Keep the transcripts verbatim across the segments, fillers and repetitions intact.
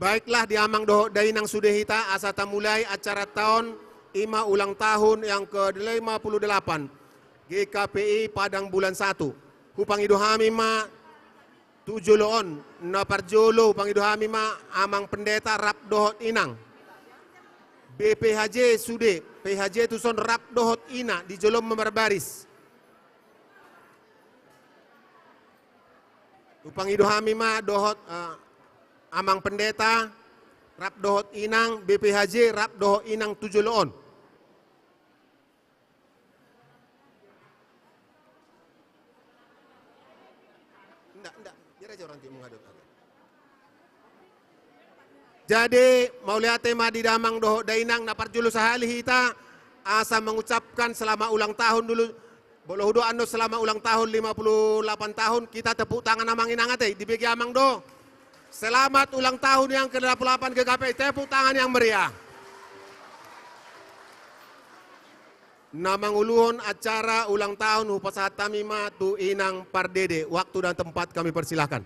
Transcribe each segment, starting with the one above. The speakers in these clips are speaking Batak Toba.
Baiklah, di amang dohot dainang sude hita, asa tamulai acara ta on, ima ulang tahun yang ke lima puluh delapan G K P I Padang Bulan Satu. Hupangido hami ma tu jolo on, na parjolo hupangido hami ma amang pendeta rap dohot inang. B P H J sude, P H J tuson rap dohot ina di jolo on ma marbaris. Hupangido hami ma dohot, eh, amang pendeta rap dohot inang, B P H J rap dohot inang tu jolo on. Nda, nda, biar aja orang tuh menghadap. Jadi, mauliate ma di damang dohot dainang, na parjolo sahali hita, asa mengucapkan selamat ulang tahun dulu. Molo hudok annon selamat ulang tahun lima puluh delapan tahun, kita tepuk tangan amang inang ate, dibege amang do. Selamat ulang tahun yang ke delapan puluh delapan G K P I, tepuk tangan yang meriah. Na manguluhon acara ulang tahun hupasahat hami ma tu inang pardede. Waktu dan tempat kami persilahkan.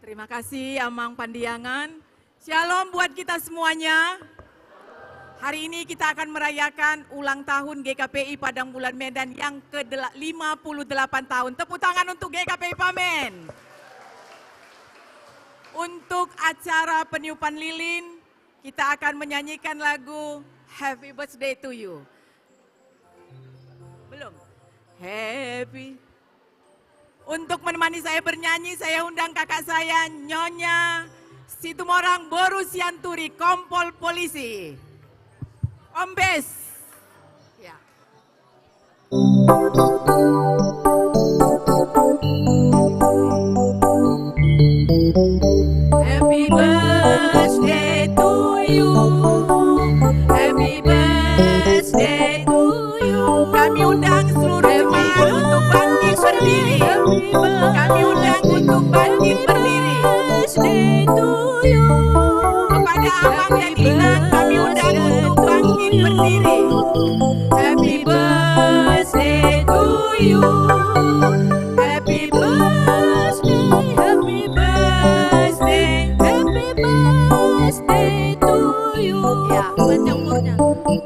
Terima kasih, Amang Pandiangan. Shalom buat kita semuanya. Hari ini kita akan merayakan ulang tahun G K P I Padang Bulan Medan yang ke lima puluh delapan tahun. Tepuk tangan untuk G K P I Pamen. Untuk acara peniupan lilin, kita akan menyanyikan lagu Happy Birthday to You. Belum. Happy. Untuk menemani saya bernyanyi, saya undang kakak saya, Nyonya Situmorang boru Sianturi, Kompol Polisi. Ombes. Ya. Happy birthday to you. Happy birthday to you. Kami undang seluruh jemaat untuk bangkit berdiri. Kami undang untuk bangkit berdiri. Happy birthday to you. Kepada amang dan inang, kami undang untuk bangkit berdiri. Happy birthday to you. Happy birthday, happy birthday, happy birthday to you. Ya, panjang umurnya.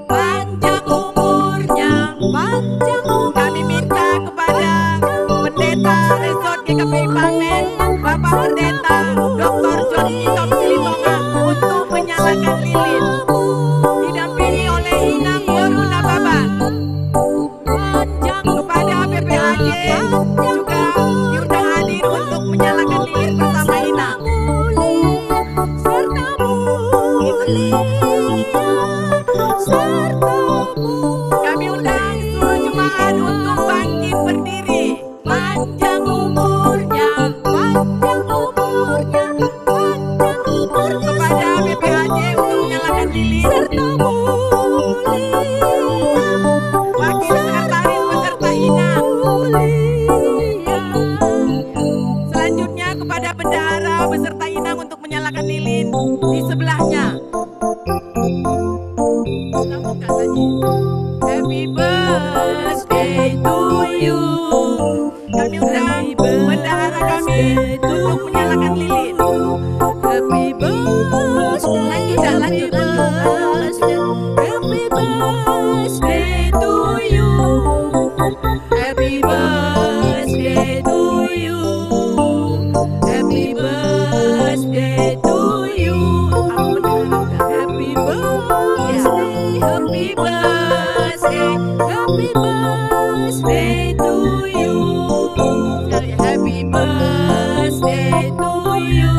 Panjang umurnya, panjang umurnya. Kami minta kepada Pendeta Resort G K P I Pamen, Bapak Pendeta Doktor John Itom Silitonga untuk menyalakan lilin. Didampingi oleh Inang Boru Nababan. Kepada B P H J juga diundang hadir untuk menyalakan lilin bersama Inang. Kami undang seluruh jemaat untuk bangkit berdiri. Panjang umurnya, panjang umurnya, panjang umurnya. Kepada B P H J untuk menyalakan lilin. Wakil sekretaris beserta inang. Selanjutnya kepada bendahara beserta inang untuk menyalakan lilin di sebelahnya. Happy birthday to you. Kami undang bendahara kami untuk menyalakan lilin. Happy birthday. Lanjut, lanjut, lanjut. Happy birthday to you. Happy birthday to you. Happy birthday to you. Happy birthday, happy birthday, happy birthday to you. Happy birthday to you.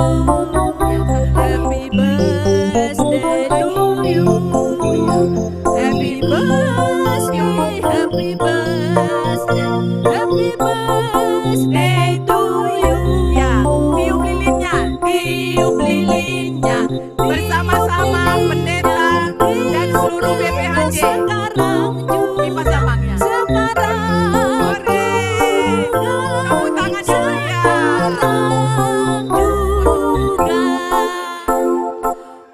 Happy birthday to you. Happy birthday, happy birthday, happy birthday to you. Ya, tiup lilinnya, tiup lilinnya. Bersama-sama pendeta dan seluruh B P H J. Sekarang juga. Kipas amangnya. Sekarang. Hore. Tepuk tangan yang meriah. Sekarang juga.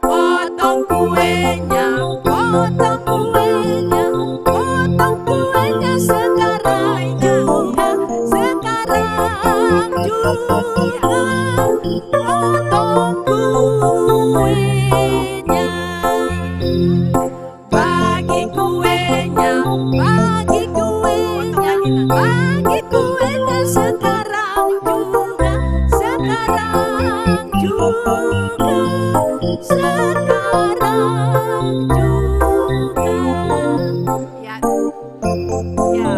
Potong kuenya, potong kuenya, potong kuenya sekarang juga, sekarang juga. sekarang juga. Ya. Ya.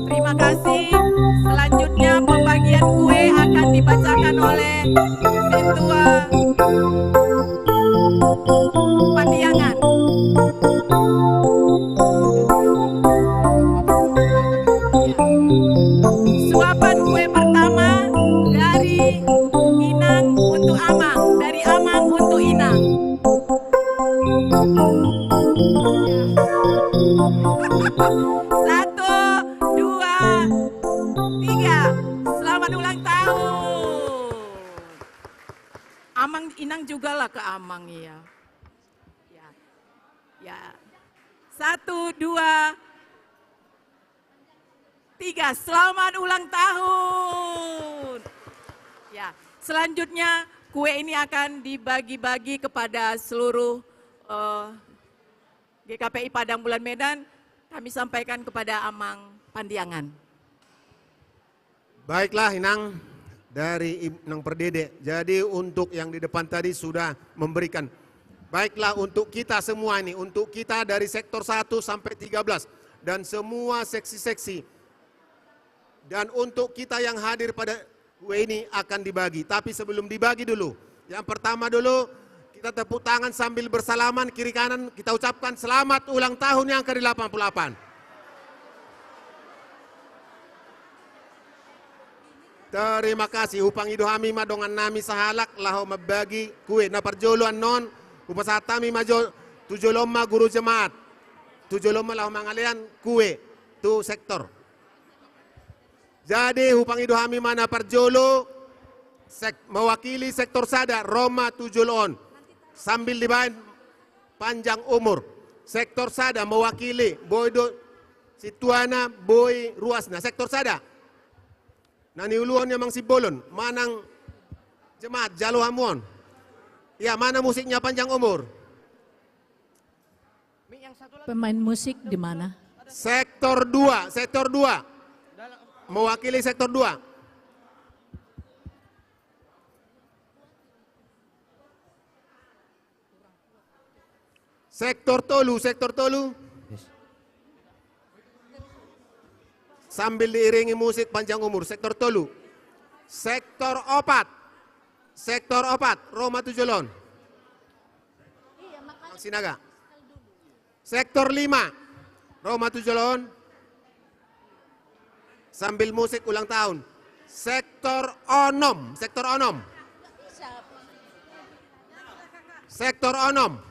Terima kasih. Selanjutnya pembagian kue akan dibacakan oleh Ketua Pandiangan. Suapan kue pertama dari Inang untuk Amang, dari Amang untuk Inang. Satu, dua, tiga. Selamat ulang tahun. Amang, Inang juga lah ke Amang, iya. Ya. Ya. Satu, dua, tiga. Selamat ulang tahun. Ya, selanjutnya kue ini akan dibagi-bagi kepada seluruh, eh, G K P I Padang Bulan Medan. Kami sampaikan kepada Amang Pandiangan. Baiklah, Inang, dari Inang Perdede. Jadi, untuk yang di depan tadi sudah memberikan. Baiklah, untuk kita semua ini, untuk kita dari sektor satu sampai tiga belas, dan semua seksi-seksi. Dan untuk kita yang hadir pada kue ini akan dibagi. Tapi sebelum dibagi dulu, yang pertama dulu, kita tepuk tangan sambil bersalaman, kiri kanan, kita ucapkan selamat ulang tahun yang ke delapan puluh delapan. Terima kasih. Hupangido hami ma dongan nami sahalak laho mambagi kue. Na parjolo annon, hupasahat hami ma jo, tu jolo on ma guru jemaat. Tu jolo on ma laho mangalean kue tu sektor. Jadi, hupangido hami ma na parjolo, sek-, mewakili sektor sada, ro ma tu jolo on. Sambil dibaen panjang umur. Sektor sada mewakili, boi do sintuana, boi ruasna. Sektor sada. Na niuluhon ni Amang Simbolon, manang jemaat, jalo hamu on. Ya, mana musiknya panjang umur? Pemain musik di mana? Sektor dua, sektor dua. Mewakili sektor dua. Sektor tolu, sektor tolu. Sambil diiringi musik panjang umur, sektor tolu. Sektor opat. Sektor opat, ro ma tu jolo on. Sinaga. Sektor lima, ro ma tu jolo on. Sambil musik ulang tahun. Sektor onom, sektor onom. Sektor onom.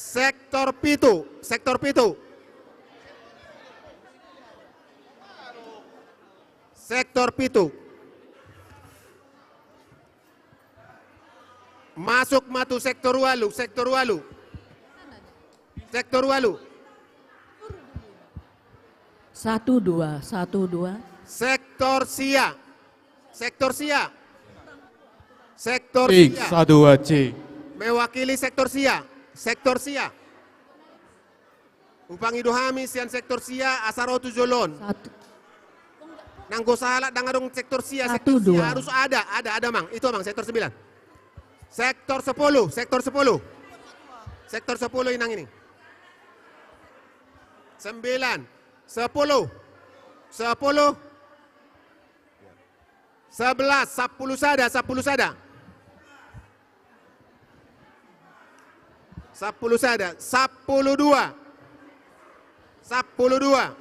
Sektor pitu, sektor pitu. Sektor pitu. Masuk ma tu sektor ualu, sektor ualu. Sektor ualu. Satu, dua, satu, dua. Sektor sia. Sektor sia. Sektor sia. Satu, dua, cek. Mewakili sektor sia. Sektor sia. Hupangido hami sian sektor sia, asa ro tu jolo on. Satu. Nanggo sahalak ndang adong sektor sia, sektor sia harus ada, ada, ada, Mang. Itu, Mang, sektor sembilan. Sektor sepuluh, sektor sepuluh. Sektor sepuluh, Inang, ini. Sembilan, sepuluh, sepuluh. Sebelas, sampulu sada, sampulu sada. Sampulu sada, sampulu dua. Sampulu dua.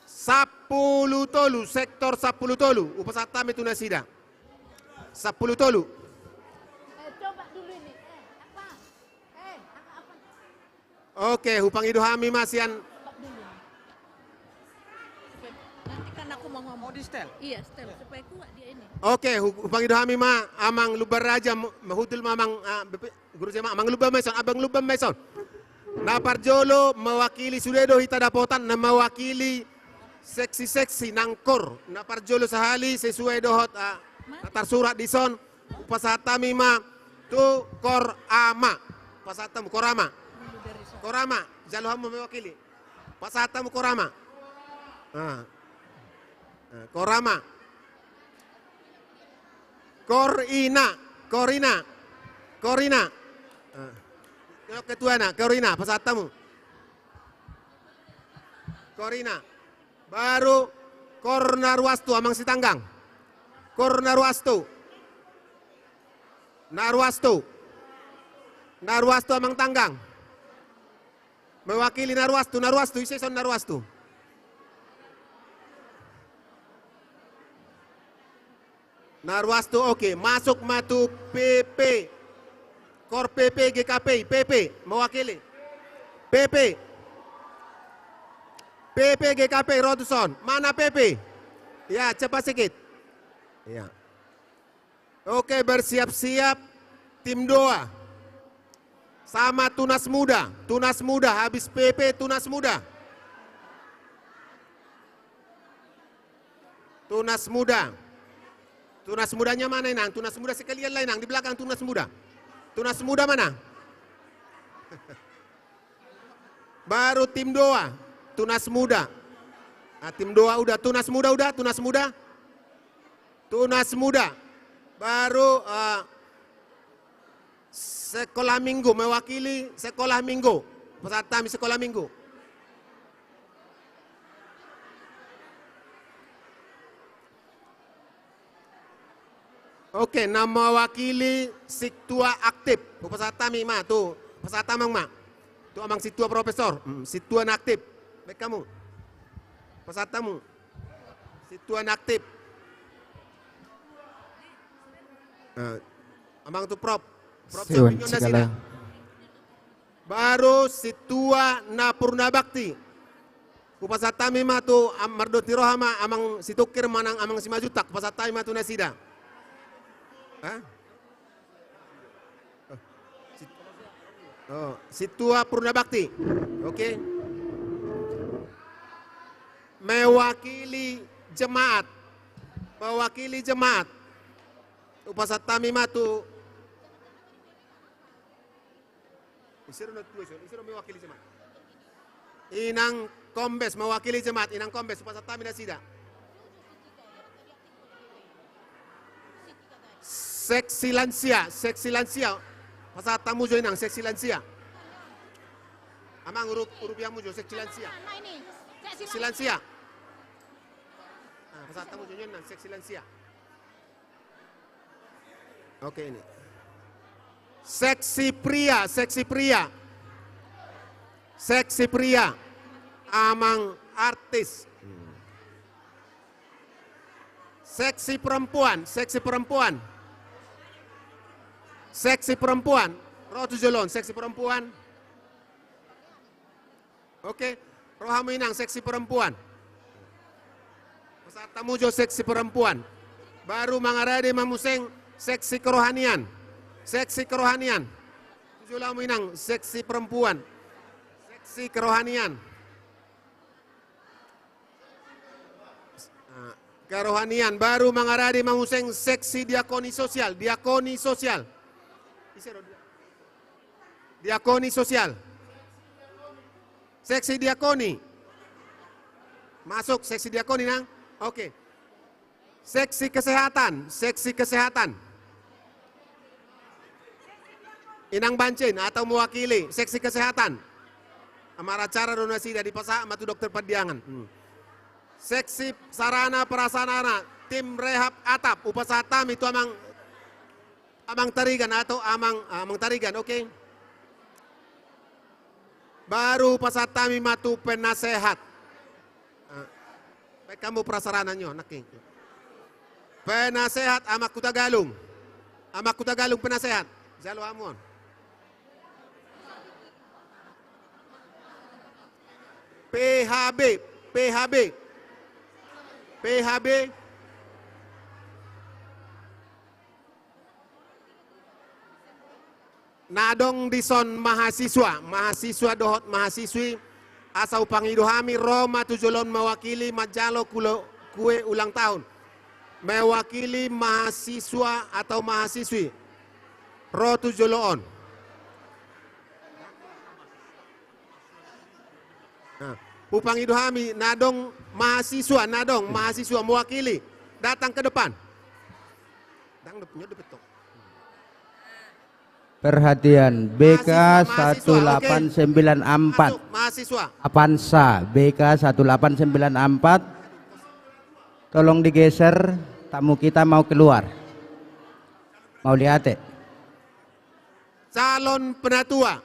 Sampulu tolu, sektor sampulu tolu. Hupasahat hami tu nasida. Sampulu tolu. Oke, hupangido hami ma sian. Nanti kan aku mau ngomong. Mau di setel? Iya, setel, supaya kuat dia ini. Oke, hu-, hupangido hami ma Amang Lumban Raja, m-, mahudul ma Amang, ah, B P, guru jemaat, Amang Lumban ma ison, Abang Lumban ma ison. Na parjolo mewakili, sude do hita dapotan, na mewakili seksi-seksi nangkor. Na parjolo sahali sesuai dohot, ah, na tarsurat dison. Hupasahat hami ma tu Korama. Pasahat hamu Korama. Korama, jalo hamu mewakili. Pasahat hamu Korama. Ah. Ah, Korama. Korina, Korina, Korina. Ah. Ketuana, Korina, pasahat hamu. Korina. Baru Kor Naruastu, Amang Sitanggang. Kor Naruastu. Naruastu. Naruastu, Amang Tanggang. Mewakili Naruastu, Naruastu, ise son Naruastu? Naruastu, oke. Masuk ma tu P P. Kor P P G K P, P P, mewakili. P P. P P G K P, ro tu son. Mana P P? Ya, cepat sikit. Ya. Oke, bersiap-siap tim doa. Sama Tunas Muda. Tunas Muda, habis P P, Tunas Muda. Tunas Muda. Tunas Mudanya mana, Inang? Tunas Muda sekalian lah, Inang, di belakang Tunas Muda. Tunas Muda mana? Baru tim doa. Tunas Muda. Ah, tim doa udah. Tunas Muda udah. Tunas Muda. Tunas Muda. Baru, eh, sekolah minggu, mewakili sekolah minggu. Pasahat hami sekolah minggu. Oke, na mewakili sintua aktif. Hupasahat hami ma tu, pasahat amang ma. Tu amang sintua profesor, hmm, sintua na aktif. Baen hamu. Pasahat hamu. Sintua na aktif. Nah, amang tu prof. Prof Siun Sion Pinyon Nasida. Cikalong. Baru sintua na purna bakti. Hupasahat hami ma tu am-, mardoti roha ma amang Situngkir manang amang Simanjuntak. Hupasahat hami ma tu nasida. Hah? Oh, sit-, oh, sintua purna bakti. Oke. Mewakili jemaat. Mewakili jemaat. Hupasahat hami ma tu Ise do na tua ison, ise do mewakili jemaat? Inang Kombes mewakili jemaat, Inang Kombes, hupasahat hami nasida. Seksi lansia, seksi lansia. Pasahat hamu jo Inang, seksi lansia. Amang urup, urupi hamu jo, seksi lansia. Seksi lansia. Ah, pasahat hamu jo Inang, seksi lansia. Oke, ini. Seksi pria, seksi pria. Seksi pria. Amang artis. Seksi perempuan, seksi perempuan. Seksi perempuan. Ro tu jolo on, seksi perempuan. Oke, ro hamu Inang, seksi perempuan. Pasahat hamu jo seksi perempuan. Baru mangarade ma muse seksi kerohanian. Seksi kerohanian. Tu jolo hamu Inang, seksi perempuan. Seksi kerohanian. Ah, kerohanian, baru mangarade ma muse seksi diakoni sosial, diakoni sosial. Ise do dia-, diakoni sosial. Seksi diakoni. Masuk seksi diakoni, Nang? Oke. Seksi kesehatan, seksi kesehatan. Inang Bancin atau mewakili seksi kesehatan. Amang acara do nasida, dipasahat ma tu dokter Pandiangan. Hmm. Seksi sarana prasarana, tim rehab atap, hupasahat hami tu amang, amang Tarigan atau amang, amang Tarigan, oke. Baru pasahat hami ma tu penasehat. Ah, baen hamu prasarana nyo, nangkin. Penasehat Amang Hutagalung. Amang Hutagalung penasehat. Jalo hamu on. P H B, P H B. P H B. Na adong dison mahasiswa, mahasiswa dohot mahasiswi, asa hupangido hami ro ma tu jolo on mewakili manjalo kulo-, kue ulang tahun. Mewakili mahasiswa atau mahasiswi. Ro tu jolo on. Nah, hupangido hami, na adong mahasiswa, na adong mahasiswa mewakili. Datang ke depan. Perhatian, B K satu delapan sembilan empat. Avanza, B K satu delapan sembilan empat. Tolong digeser, tamu kita mau keluar. Mauliate. Calon penatua.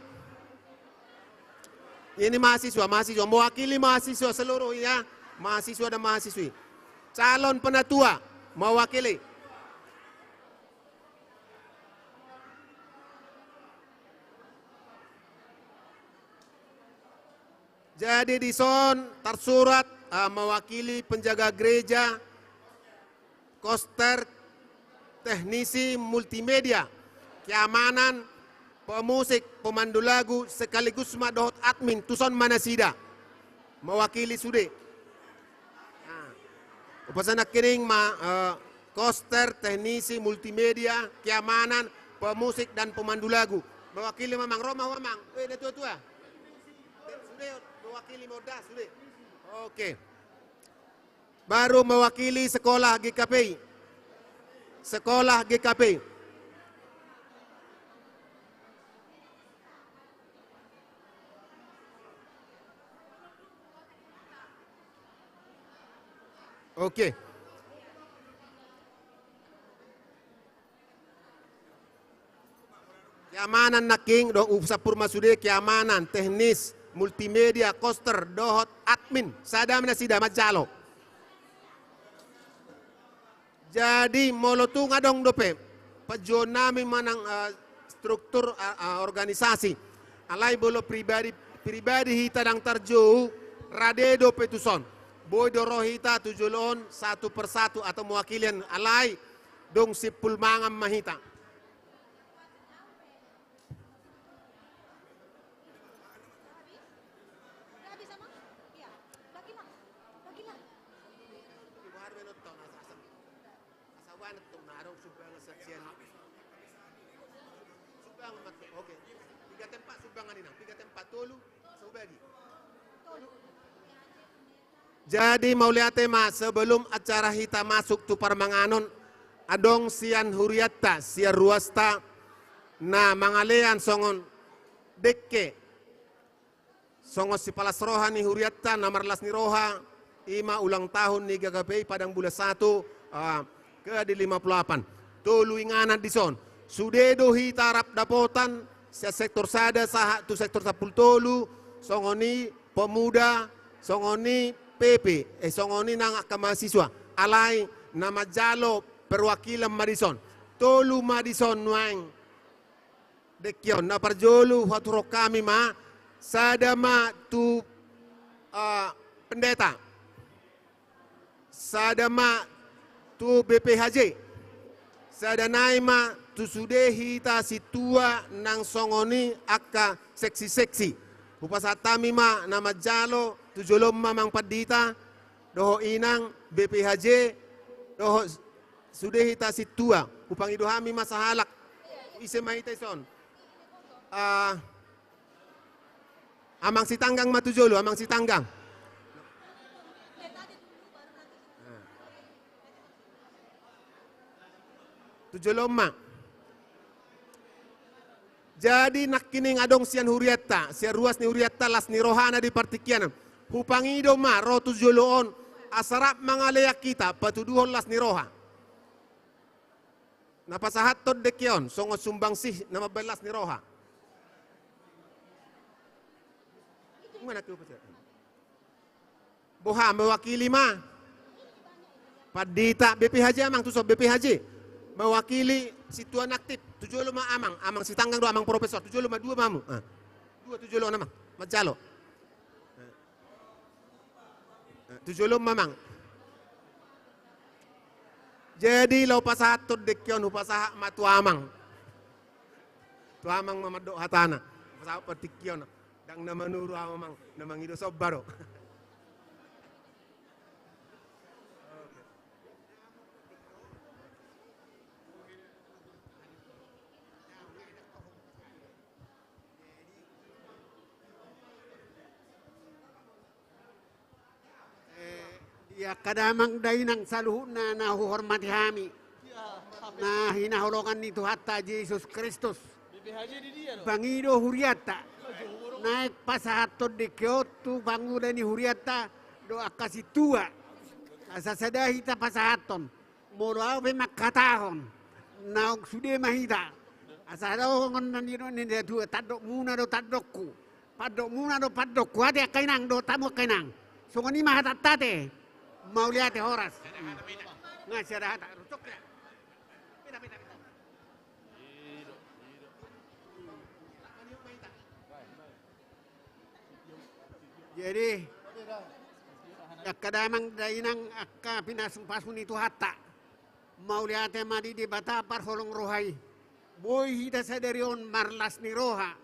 Ini mahasiswa, mahasiswa. Mewakili mahasiswa seluruh, ya. Mahasiswa dan mahasiswi. Calon penatua. Mewakili. Jadi dison tarsurat, ah, mewakili penjaga gereja, koster, teknisi multimedia, keamanan, pemusik, pemandu lagu, sekaligus ma dohot admin, tuson ma nasida. Mewakili sude. Nah, upasahat nangkining ma, eh, koster, teknisi, multimedia, keamanan, pemusik, dan pemandu lagu. Mewakili ma amang, ro ma amang. Eh, natua-tua. Sude, mewakili ma da, sude. Oke. Baru mewakili sekolah G K P I. Sekolah G K P I. Oke. Keamanan nangkin, dung husampur ma sude, keamanan, teknis, multimedia, koster, dohot admin. Sada ma nasida manjalo. Jadi molo tung adong dope panjouonnami manang, eh, struktur, eh, eh, organisasi, alai molo pribadi, pribadi hita ndang tarjou, rade dope tuson. Boi do ro hita tu jolo on satu per satu atau mewakili, alai dung simpul mangan ma hita. Sumbangan ma, oke. Piga tempat sumbangan, Inang? Piga tempat, tolu, so hubagi. Jadi mauliate ma, sebelum acara hita masuk tu parmanganon, adong sian hurianta, sian ruasta, na mangalean songon dengke, songon sipalas roha ni hurianta na marlas ni roha, i ma ulang tahun ni G K P I Padang Bulan Satu, ah, ke di lima puluh delapan. Tolu inganan dison. Sude do hita rap dapotan, sian sektor sada sahat tu sektor sampulu tolu, songon i pemuda, songon i P P, eh, songon i nang angka mahasiswa. Alai na manjalo perwakilan ma dison. Tolu ma dison nuaeng. Dengke on, na parjolo huaturhon hami ma, sada ma tu, ah, pendeta, sada ma tu B P H J, sada nai ma tu sude hita sintua nang songon i angka seksi-seksi. Hupasahat hami ma na manjalo tu jolo on ma amang pandita, dohot inang, B P H J, dohot sude hita sintua, hupangido hami ma sahalak. Ise ma hita dison? Ah, Amang Sitanggang ma tu jolo, Amang Sitanggang. Tu jolo on ma. Jadi nangkining adong sian hurianta, sian ruas ni hurianta las ni rohana di partingkian on. Hupangido ma ro tu jolo on, asa rap mangalean hita, patuduhon las ni roha. Na pasahathon dengke on, songon sumbangsih na mambahen las ni roha. Boha, mewakili ma. Pandita, B P H J amang, tuson B P H J. Mewakili sintua na aktif. Tu jolo ma amang, Amang Sitanggang do, Amang Profesor. Tu jolo ma, dua ma hamu. Ah. Dua tu jolo on amang. Manjalo. Tu jolo on ma amang. Jadi laho pasahathon dengke on, hupasahat ma tu amang. Tu amang ma mandok hatana. Pasahat partingkian on. Ndang na manuru amang, na mangido somba do. Eh, di angka damang dainang saluhutna na huhormati hami. Na hinaholongan ni Tuhanta Jesus Kristus. Pangido hurianta. Naeng pasahathon dengke on tu pangula ni hurianta dohot angka sintua. Asa sada hita pasahathon. Molo au pe mangkatahon. Naung sude ma hita. Asa dohonon na nidok ni na tua, tandokmuna do tandokku. Pandokmuna do pandokku, ate angka inang dohot hamu angka inang. Songon i ma hatanta ate. Mauliate, horas. Nga sada hata. Rusuk ya. Pita, pita, pita. Jadi, angka damang dainang angka pinasupasu ni Tuhanta. Mauliate ma di Debata parholong roha i. Boi hita sadari on marlas ni roha,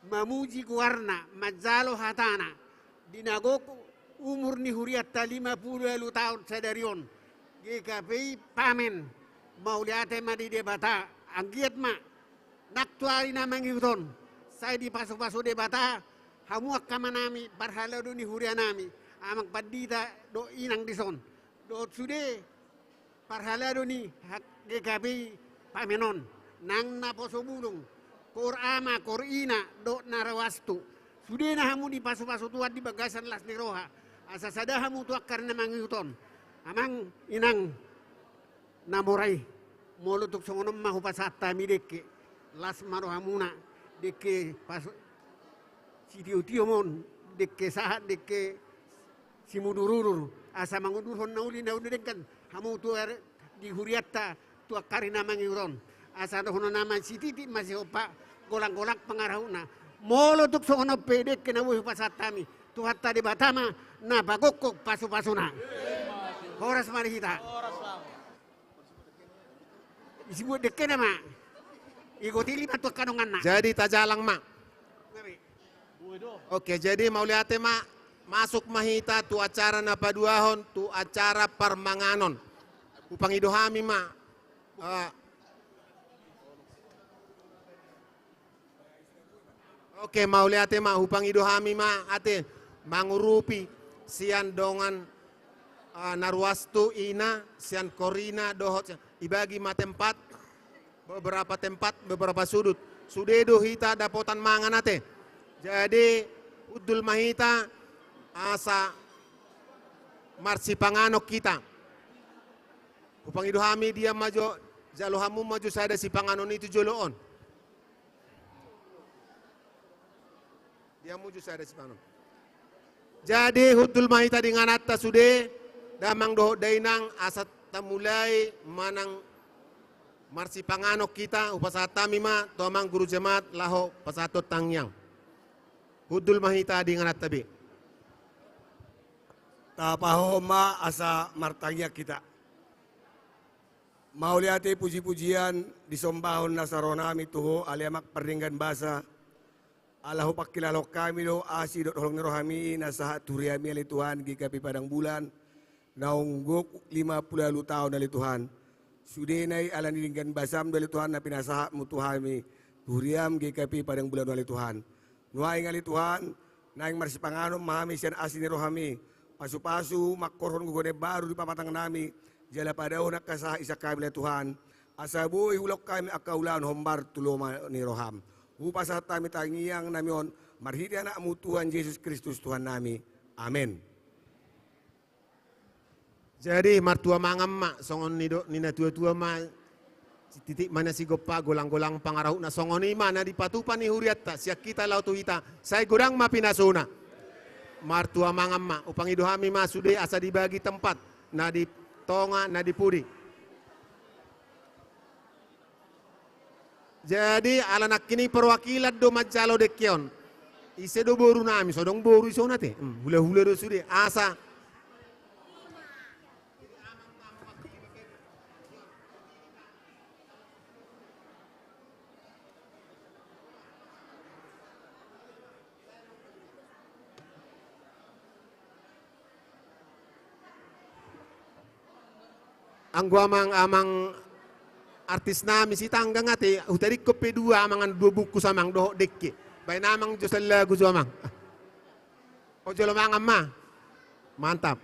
mamuji goarna, manjalo hatana. Di na gok umur ni hurianta lima pulu ualu taon sadari on. G K P I pamen. Mauliate ma di Debata, anggiat ma. Nang tu ari na mangihut on. Sai dipasupasu Debata, hamu angka amanami, parhalado ni hurianami. Amang pandita, dohot inang dison. Dohot sude, parhalado ni hak G K P I pamen on, nang naposo bulung, koor ama, koor ina, dohot na ruastu. Sude na hamu dipasupasu Tuhan di bagasan las ni roha. Asa sada hamu tu angka ari na mangihut on. Amang, inang, na mora i. Molo tung songon on ma hupasahat hami dengke. Las ma rohamuna. Dengke pasu-, sitio-tio mon, dengke sahat, dengke simudur-udur, asa mangudurhon na uli na hudenggan hamu tu ari di hurianta tu angka ari na mangihut on. Asa dohonon nama sititi ma sihompa, golang-golang pangarahutna. Molo tung songon on pe dengke na boi hupasahat hami, Tuhanta Debata ma na pagokhon pasupasuna. Horas ma di hita. Isi buat dengkena ma. Igot ili ma tu angka donganna. Jadi tajalang ma. Oke, jadi mauliate ma, masuk ma hita tu acara na paduahon, tu acara parmanganon. Hupangido hami ma. Eh, Oke, mauliate ma, hupangido hami ma, ate, mangurupi sian dongan, ah, na ruastu ina, sian koor ina, dohot sian, ibagi ma tempat, beberapa tempat, beberapa sudut. Sude do hita dapotan mangan, ate. Jadi, hundul ma hita, asa marsipanganon hita. Hupangido hami, dia ma jo, jalo hamu ma jo sada sipanganon i tu jolo on. Dia muju sada sipanganon. Jadi, hundul ma hita di ingananta sude, damang dohot dainang, asa tamulai manang marsipanganon hita, hupasahat hami ma, tu amang guru jemaat, laho pasahathon tangiang. Hundul ma hita di ingananta be. Tapahohom ma asa martangiang hita. Mauliate puji-pujian disombahon nasa rohanami tu Ho ale Amak pardenggan basa. Ala hupangkilala hami do asi dohot holong ni rohami na sahat tu huriami ale Tuhan G K P Padang Bulan. Naung gok lima pulu ualu taon ale Tuhan. Sudena i ala ni denggan basam do ale Tuhan na pinasahatmu tu hami. Tu huriam G K P Padang Bulan ale Tuhan. Nuaeng ale Tuhan, naeng marsipanganon ma hami sian asi ni rohami. Pasu-pasu, mangkorhon gogo na imbaru di pamatangnami, jala padaohon angka sahat i sian hami ale Tuhan. Asa boi huulahon hami angka ulaon hombar tu lomo ni roham. Hupasahat hami tangiangnami on, marhite Anakmu Tuhan Jesus Kristus Tuhannami. Amen. Jadi, martua mangan ma, songon nidok ni na tua-tua ma, sititik ma na sigompa, golang-golang pangarahutna, songon i ma na dipatupa ni hurianta, sian hita laho tu hita, sai godang ma pinasuna. Martua mangan ma, hupangido hami ma sude asa dibagi tempat, na di tonga, na di pudi. Jadi, ala nangkin i perwakilan do manjalo dengke on. Ise do borunami, so adong boru i songon ate. Hmm, hula-hula do sude. Asa. Anggo amang-amang artisnami sitanggang ate, hutadingkon pe dua mangan dua bungkus amang dohot dengke. Baen amang jo sallagu jo amang. O jolo mangan ma. Mantap.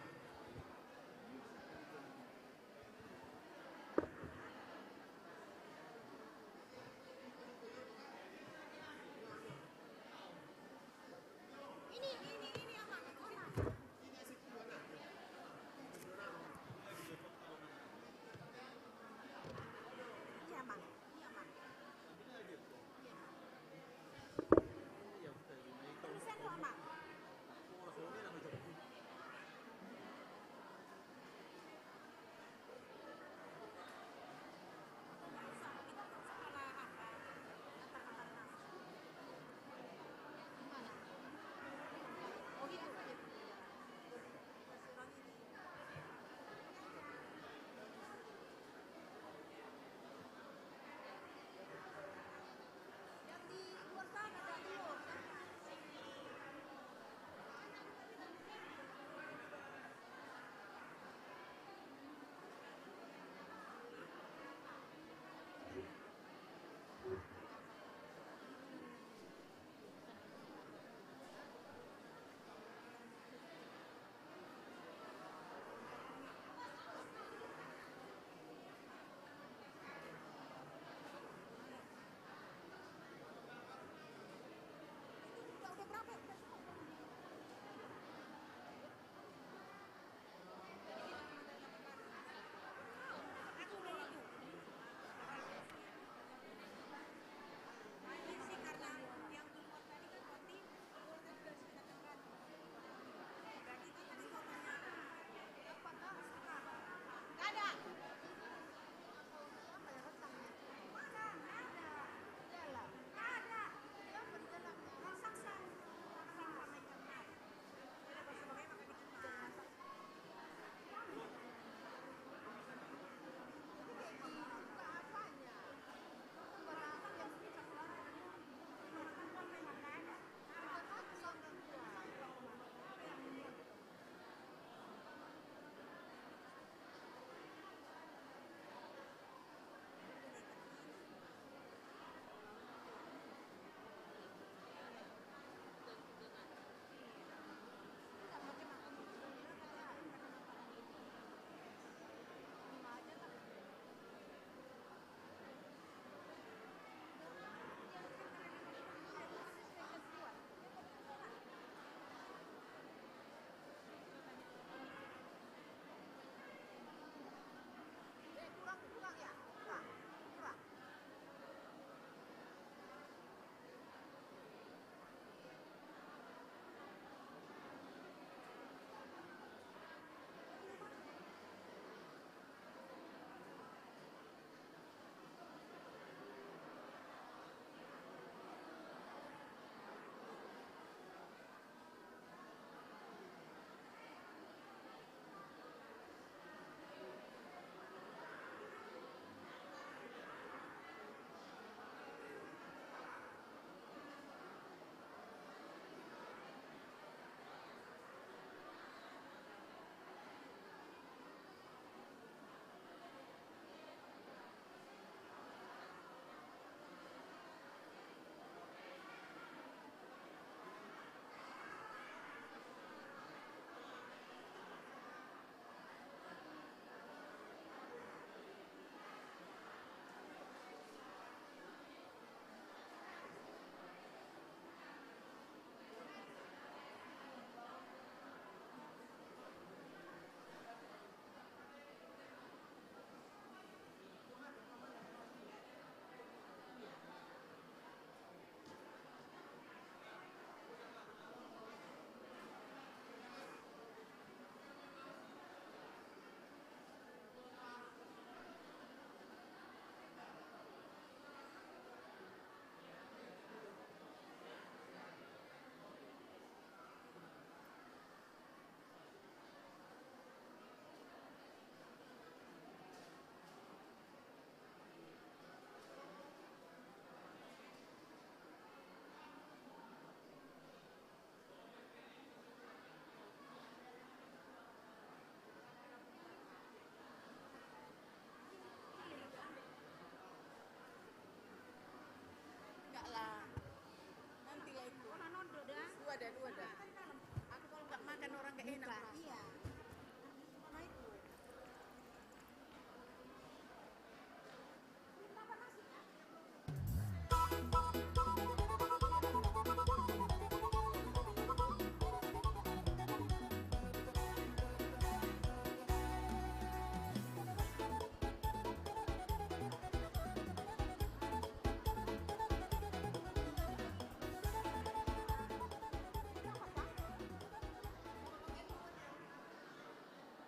Enak. Iya.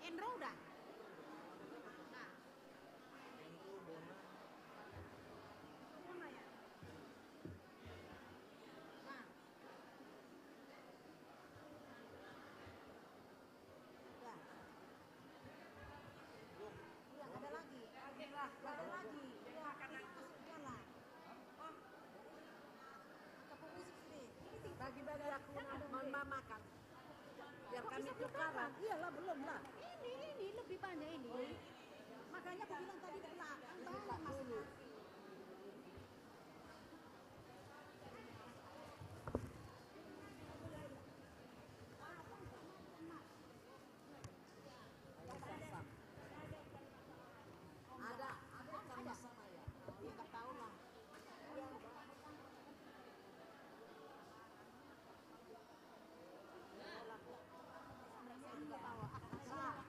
Enro udah. Nah. Bona ya? Nah. Ya. Iya, ada lagi. Ada lagi. Iya, ini masuk jalan. Bagi-bagi aku, mau makan. Biar kami tukaran. Iyalah, belum lah. Ini, ini lebih banyak ini. Makanya aku bilang tadi di belakang, banyak masuk. Ada, ada ikan masak ya? Iya, nggak tahu lah. Saya juga tahu. Ah,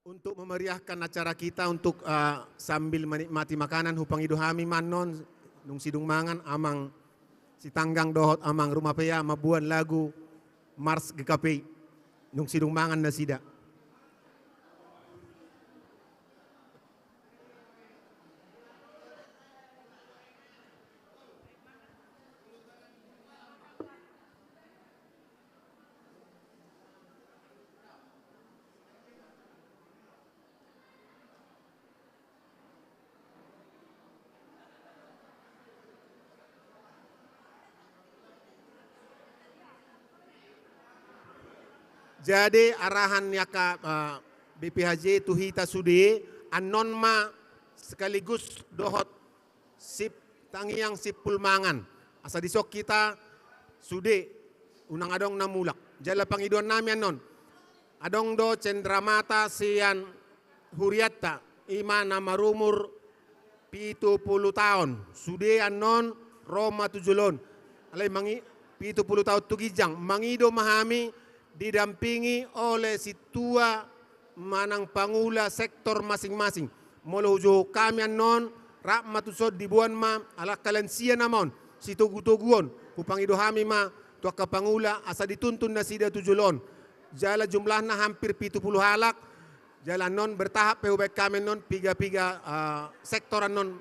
Untuk memeriahkan acara kita, untuk, eh, sambil menikmati makanan, hupangido hami ma annon, dung sidung mangan, Amang Sitanggang dohot Amang Rumapea mamboan lagu Mars G K P I, dung sidung mangan nasida. Jadi, arahan ni angka, eh, B P H J tu hita sude, annon ma sekaligus dohot sip tangiang simpul mangan. Asa dison hita sude, unang adong na mulak. Jala pangidoan nami annon, adong do cendramata sian hurianta, i ma na marumur pitu pulu taon. Sude annon ro ma tu jolo on. Alai mangi-, pitu pulu taon tu ginjang. Mangido ma hami didampingi oleh sintua manang pangula sektor masing-masing. Molo hujou hami annon, rap ma tuson diboan ma, ala angka lansia nama on, sitogu-togu on, hupangido hami ma tu angka pangula asa dituntun nasida tu jolo on. Jala jumlahna hampir pitu pulu halak, jala annon bertahap pe hubaen hami annon piga-piga, eh, sektor annon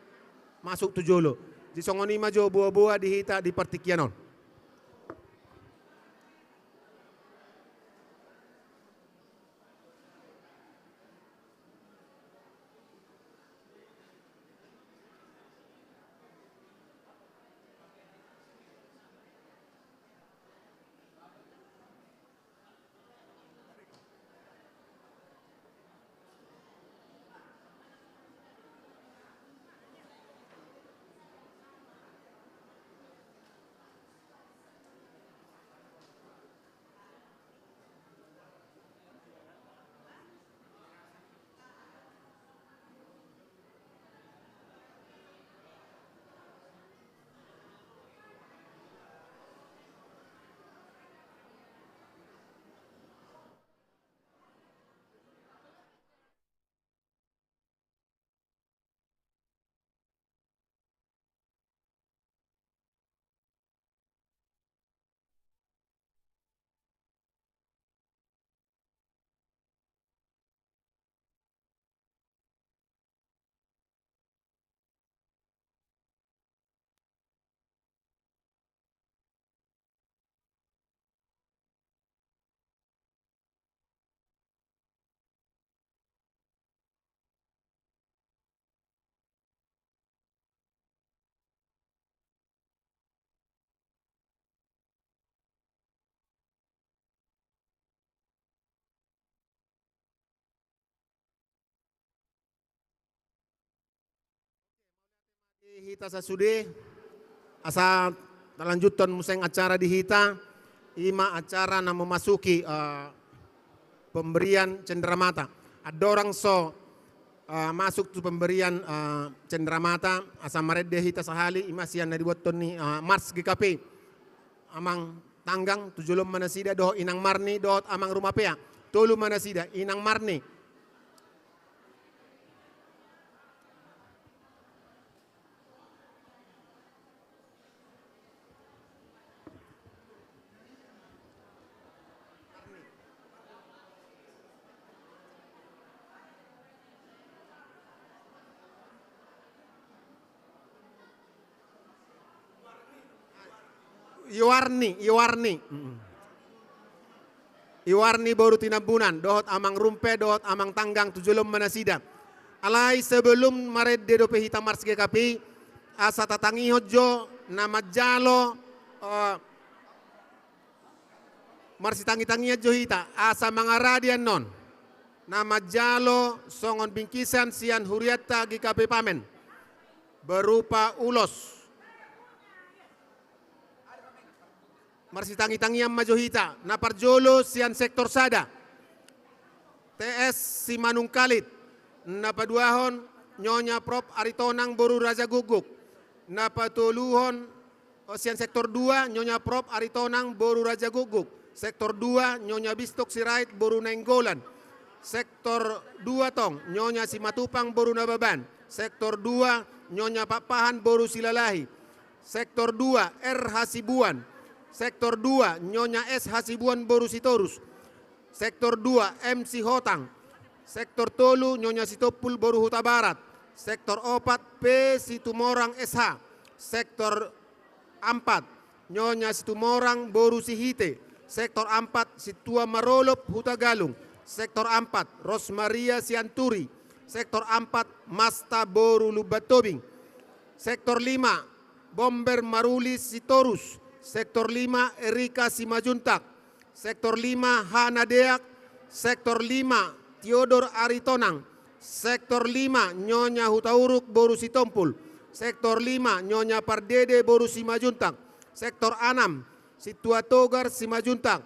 masuk tu jolo. Jadi songon i ma jo boa-boa di hita di partingkian on. Hita sasude, asa talanjuthon muse acara di hita, i ma acara na memasuki, eh, pemberian cendramata. Andorang so, eh, masuk tu pemberian, eh, cendramata, asa marende hita sahali, i ma sian na dibuathon ni, eh, Mars G K P I. Amang Tanggang, tu jolo on ma nasida, dohot Inang Marni, dohot Amang Rumapea. Tolu ma nasida, Inang Marni. Iwarni, Iwarni. Mm-mm. Iwarni boru Tinambunan, dohot Amang Rumpe, dohot Amang Tanggang, tu jolo on ma nasida. Alai sebelum marende dope hita Mars G K P I, asa tatangihon jo na manjalo, eh, marsitangi-tangian jo hita, asa mangaradi annon na manjalo songon bingkisan sian hurianta G K P Pamen, berupa ulos. Marsitangi-tangian ma jo hita, na parjolo sian sektor sada, T S Simanungkalit, na paduahon Nyonya Prop Aritonang boru Raja Guguk, na patoluhon, o, sian sektor dua, Nyonya Prop Aritonang boru Raja Guguk, sektor dua, Nyonya Bistok Sirait boru Nainggolan, Sektor dua tong, Nyonya Simatupang boru Nababan. Sektor dua, Nyonya Pakpahan boru Silalahi. Sektor dua, R Hasibuan. Sektor dua, Nyonya S Hasibuan boru Sitorus. Sektor dua, M Sihotang. Sektor tolu, Nyonya Sitompul boru Hutabarat. Sektor opat, P Situmorang S H. Sektor ampat, Nyonya Situmorang boru Sihite. Sektor ampat, Situa Marolop Hutagalung. Sektor ampat, Rosmaria Sianturi. Sektor ampat, Masta boru Lumbantobing. Sektor lima, Bomber Maruli Sitorus. Sektor lima, Erika Simajuntak. Sektor lima, Hana Deak. Sektor lima, Tiodor Aritonang. Sektor lima, Nyonya Hutauruk boru Sitompul. Sektor lima, Nyonya Pardede boru Simajuntak. Sektor anam, Situa Togar Simajuntak.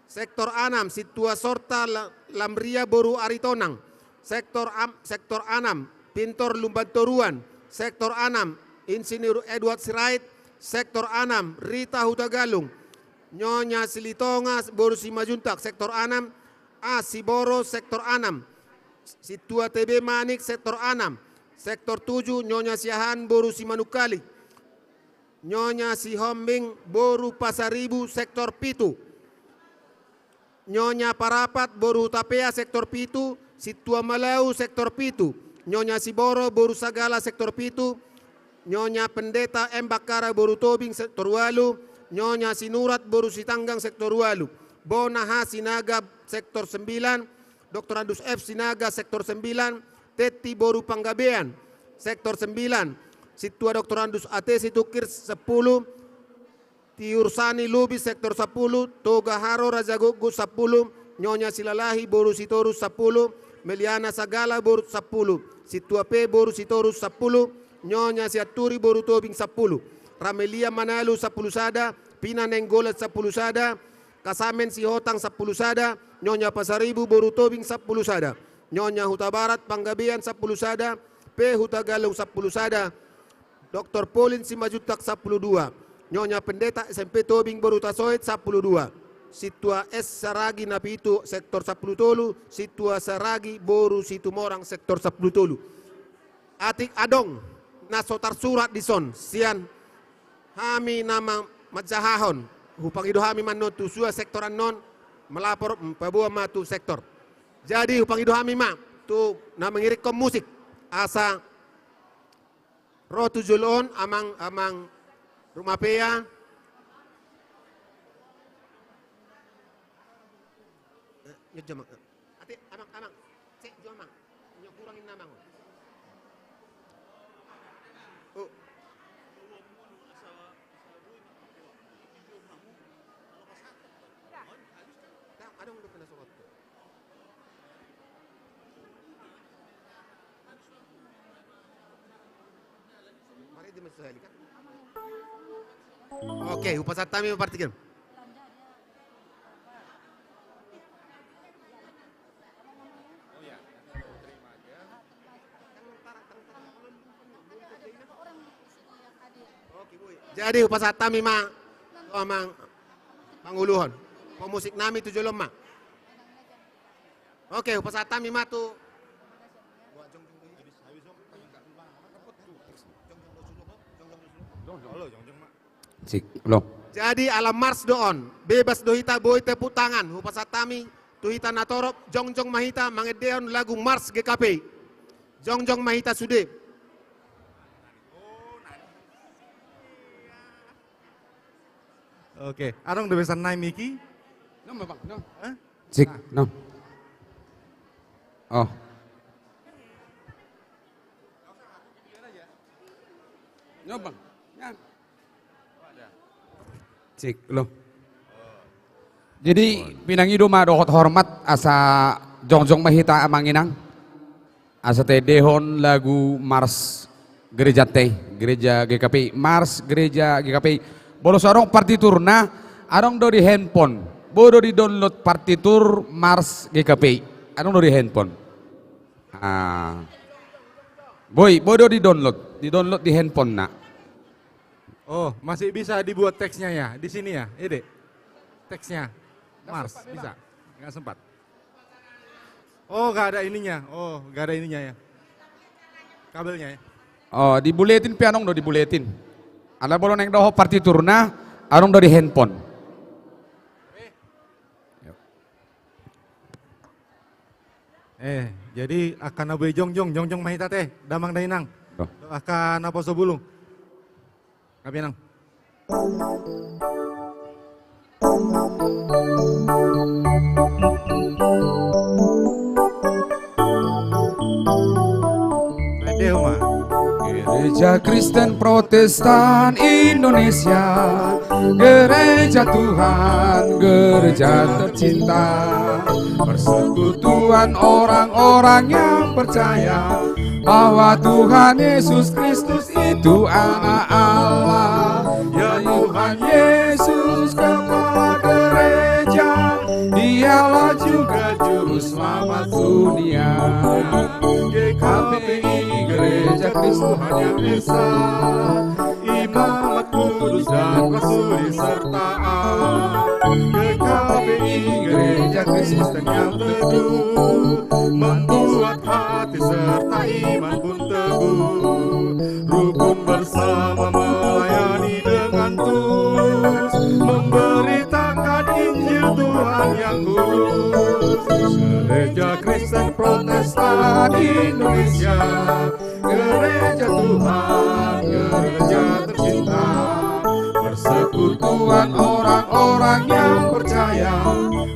Sektor anam, Situa Sorta La-, Lamria boru Aritonang. Sektor am-, sektor anam, Pintor Lumbantoruan. Sektor anam, Insinyur Edward Sirait. Sektor anam, Rita Hutagalung. Nyonya Silitonga boru Simajuntak, sektor anam. A Siboro, sektor anam. Situa T B Manik, sektor anam. Sektor tujuh, Nyonya Siahaan boru Simanungkalit. Nyonya Sihombing boru Pasaribu, sektor pitu. Nyonya Parapat boru Hutapea, sektor pitu. Situa Malau, sektor pitu. Nyonya Siboro boru Sagala, sektor pitu. Nyonya Pendeta M Bakkara boru Tobing, sektor ualu. Nyonya Sinurat boru Sitanggang, sektor ualu. Bona H Sinaga, sektor sembilan. Doktorandus F Sinaga, sektor sembilan. Tetti boru Panggabean, sektor sembilan. Situa Doktorandus A T Situkir, sepuluh. Tiursani Lubis, sektor sepuluh. Toga Haro Rajagukguk, sepuluh. Nyonya Silalahi boru Sitorus, sepuluh. Meliana Sagala boru, sepuluh. Situa P boru Sitorus, sepuluh. Nyonya Sianturi boru Tobing, sepuluh. Ramelia Manalu, sepuluh sada. Pina Nainggolan, sepuluh sada. Kasamen Sihotang, sepuluh sada. Nyonya Pasaribu boru Tobing, sepuluh sada. Nyonya Hutabarat Panggabean, sepuluh sada. P Hutagalung, sepuluh sada. Doktor Polin Simajuntak, sepuluh dua. Nyonya Pendeta S M P Tobing boru Tasoit, sepuluh dua. Situa S Saragi na pitu, sektor sepuluh tolu. Situa Saragi boru Situmorang, sektor sepuluh tolu. Atik adong na so tarsurat dison sian hami na ma-, manjahahon, hupangido hami ma annon tu sua sektor annon, melapor, mm, paboa ma tu sektor. Jadi hupangido hami ma tu na mangiringhon musik, asa ro tu jolo on amang, amang Rumapea. Eh, nyejam, eh. Ate, amang, amang. Cek jo, amang. Nyo kurangin amang. Oh. Nah, ada yang udah kena sorot. Mari di masuk sekali, kan? Oke, hupasahat hami ma partingkian. Jadi hupasahat hami ma tu amang panguluhon. Pemusik nami tu jolo on ma. Oke, hupasahat hami ma tu. Sik, ulang. Jadi ala mars do on, bebas do hita boi tepuk tangan. Hupasahat hami tu hita na torop, jongjong ma hita mangendehon lagu Mars G K P I. Jongjong ma hita sude. Oke, adong do besan nai miki? Nom, Bang, nom. Hah? Sik, nom. Oh. Nom, Bang. Sik, lo. Jadi, pinangido ma dohot hormat asa jongjong ma hita amang inang. Asa taendehon lagu Mars Gereja te, Gereja G K P I, Mars Gereja G K P I. Molo so adong partiturna, adong do di handphone. Boi do di-download partitur Mars G K P I. Adong do di handphone. Ah. Boi, boi do di-download. Di-download di handphonena. Oh, masih bisa dibuat teksnya ya, di sini ya, ide. Teksnya. Mars, bisa. Nggak sempat. Oh, gak ada ininya. Oh, gak ada ininya ya. Kabelnya ya. Oh, di buletin pe adong do, di buletin. Ala molo naeng dohot partiturna, adong do di handphone. Eh, jadi angka na boi jongjong, jongjong ma hita ate, damang dainang. Doh. Angka na poso bulung. Gabe nang. Gereja Kristen Protestan Indonesia, gereja Tuhan, gereja tercinta, persekutuan orang-orang yang percaya bahwa Tuhan Yesus Kristus itu Anak Allah. Ya, Tuhan Yesus, Kepala Gereja, Dialah juga Juru Selamat dunia. G K P I, Gereja Tuhan yang Esa, Imamat Kudus dan Rasul serta G K P I, Gereja Kristen yang teguh, membuat hati serta iman pun teguh. Rukun bersama melayani dengan tulus, memberitakan Injil Tuhan yang kudus. Gereja Kristen Protestan Indonesia, gereja Tuhan, gereja tercinta, persekutuan orang-orang yang percaya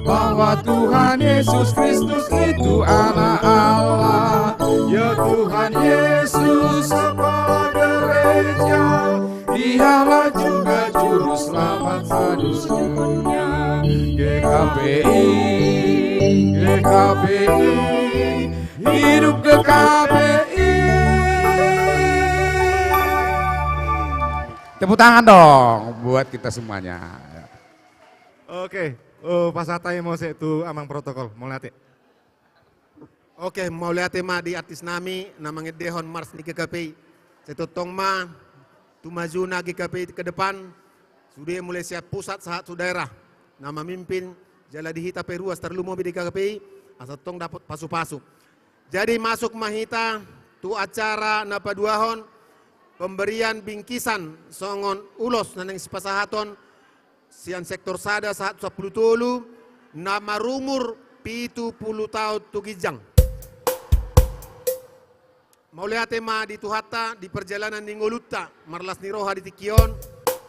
bahwa Tuhan Yesus Kristus itu Anak Allah. Ya, Tuhan Yesus, Kepala Gereja, Dialah juga Juru Selamat sedunia. G K P I, G K P I, hidup G K P I. Tepuk tangan dong buat kita semuanya. Oke, oh, pasahat hami muse tu amang protokol, mauliate. Oke, mauliate ma di artis nami na mangendehon mars ni G K P I. Sai tongtong ma tu majuna G K P I ke depan, sude mulai sian pusat sahat tu daerah, na mamimpin jala di hita pe ruas tarlumobi di G K P I, asa tong dapot pasu-pasu. Jadi masuk ma hita tu acara na paduahon, pemberian bingkisan songon ulos na naeng sipasahaton sian sektor sada sahat sampulu tolu, na marumur pitu pulu taon tu ginjang. Mauliate ma di Tuhanta di perjalanan ni ngolunta, marlas ni roha di tingki on,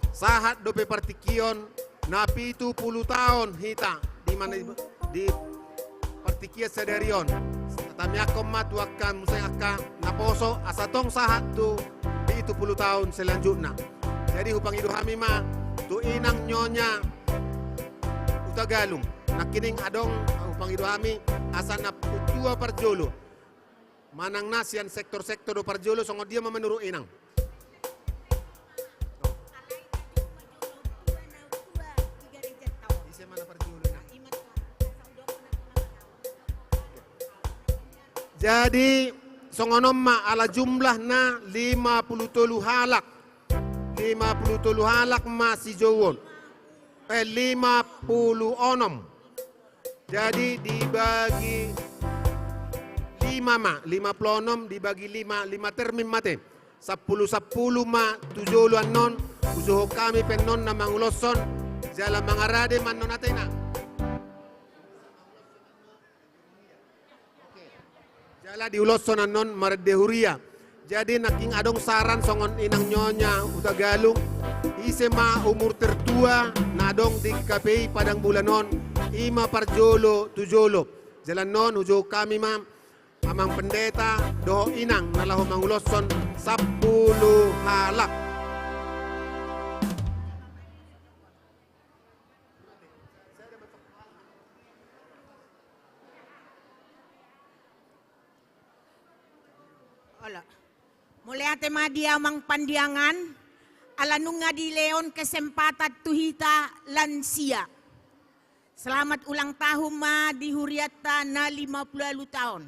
sahat dope partingkian na pitu pulu taon hita di mana di partingkian sadari on. Tatamiangkon ma tu angka muse angka naposo asa tong sahat tu pitu pulu taon selanjutna. Jadi hupangido hami ma tu inang Nyonya Hutagalung. Nangkining adong hupangido hami asa na tua parjolo. Manang na sian sektor-sektor do parjolo, songon dia ma menurut inang? Ise ma na parjolo inang? Jadi songon on ma ala jumlahna lima pulu tolu halak. Lima pulu tolu halak ma sijou on. Eh, lima pulu onom. Jadi dibagi lima ma, lima pulu onom dibagi lima, lima termin ma ate. Sampulu sampulu ma tu jolo annon, hujou hami pe annon na manguloshon, jala mangarade ma annon ate inang. Jala diuloshon annon marende huria. Jadi nangkining adong saran songon inang Nyonya Hutagalung, ise ma umur tertua na adong di G K P I Padang Bulan on, i ma parjolo tu jolo. Jala annon hujou hami ma amang pendeta dohot inang na laho manguloshon sampulu halak. Olo. Mauliate ma di amang pandiangan, ala nunga dilehon kesempatan tu hita lansia. Selamat ulang tahun ma di hurianta na lima pulu ualu taon.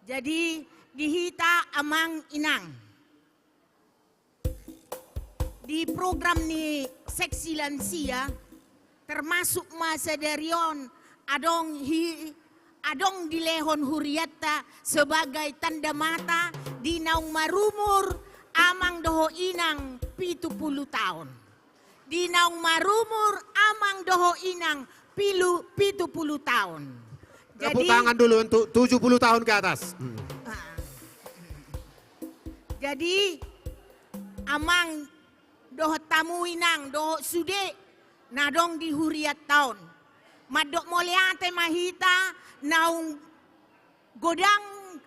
Jadi di hita amang inang, di program ni seksi lansia, termasuk ma sadari on adong hi Adong dilehon hurianta sebagai tanda mata di naung marumur amang dohot inang pitu pulu taon. Di naung marumur amang dohot inang pilu, pitu pulu taon. Tepuk tangan dulu untuk tujuh puluh tahun ke atas. Hmm. Ah. Jadi, amang dohot hamu inang, dohot sude na adong di hurianta on. Mandok mauliate ma hita naung godang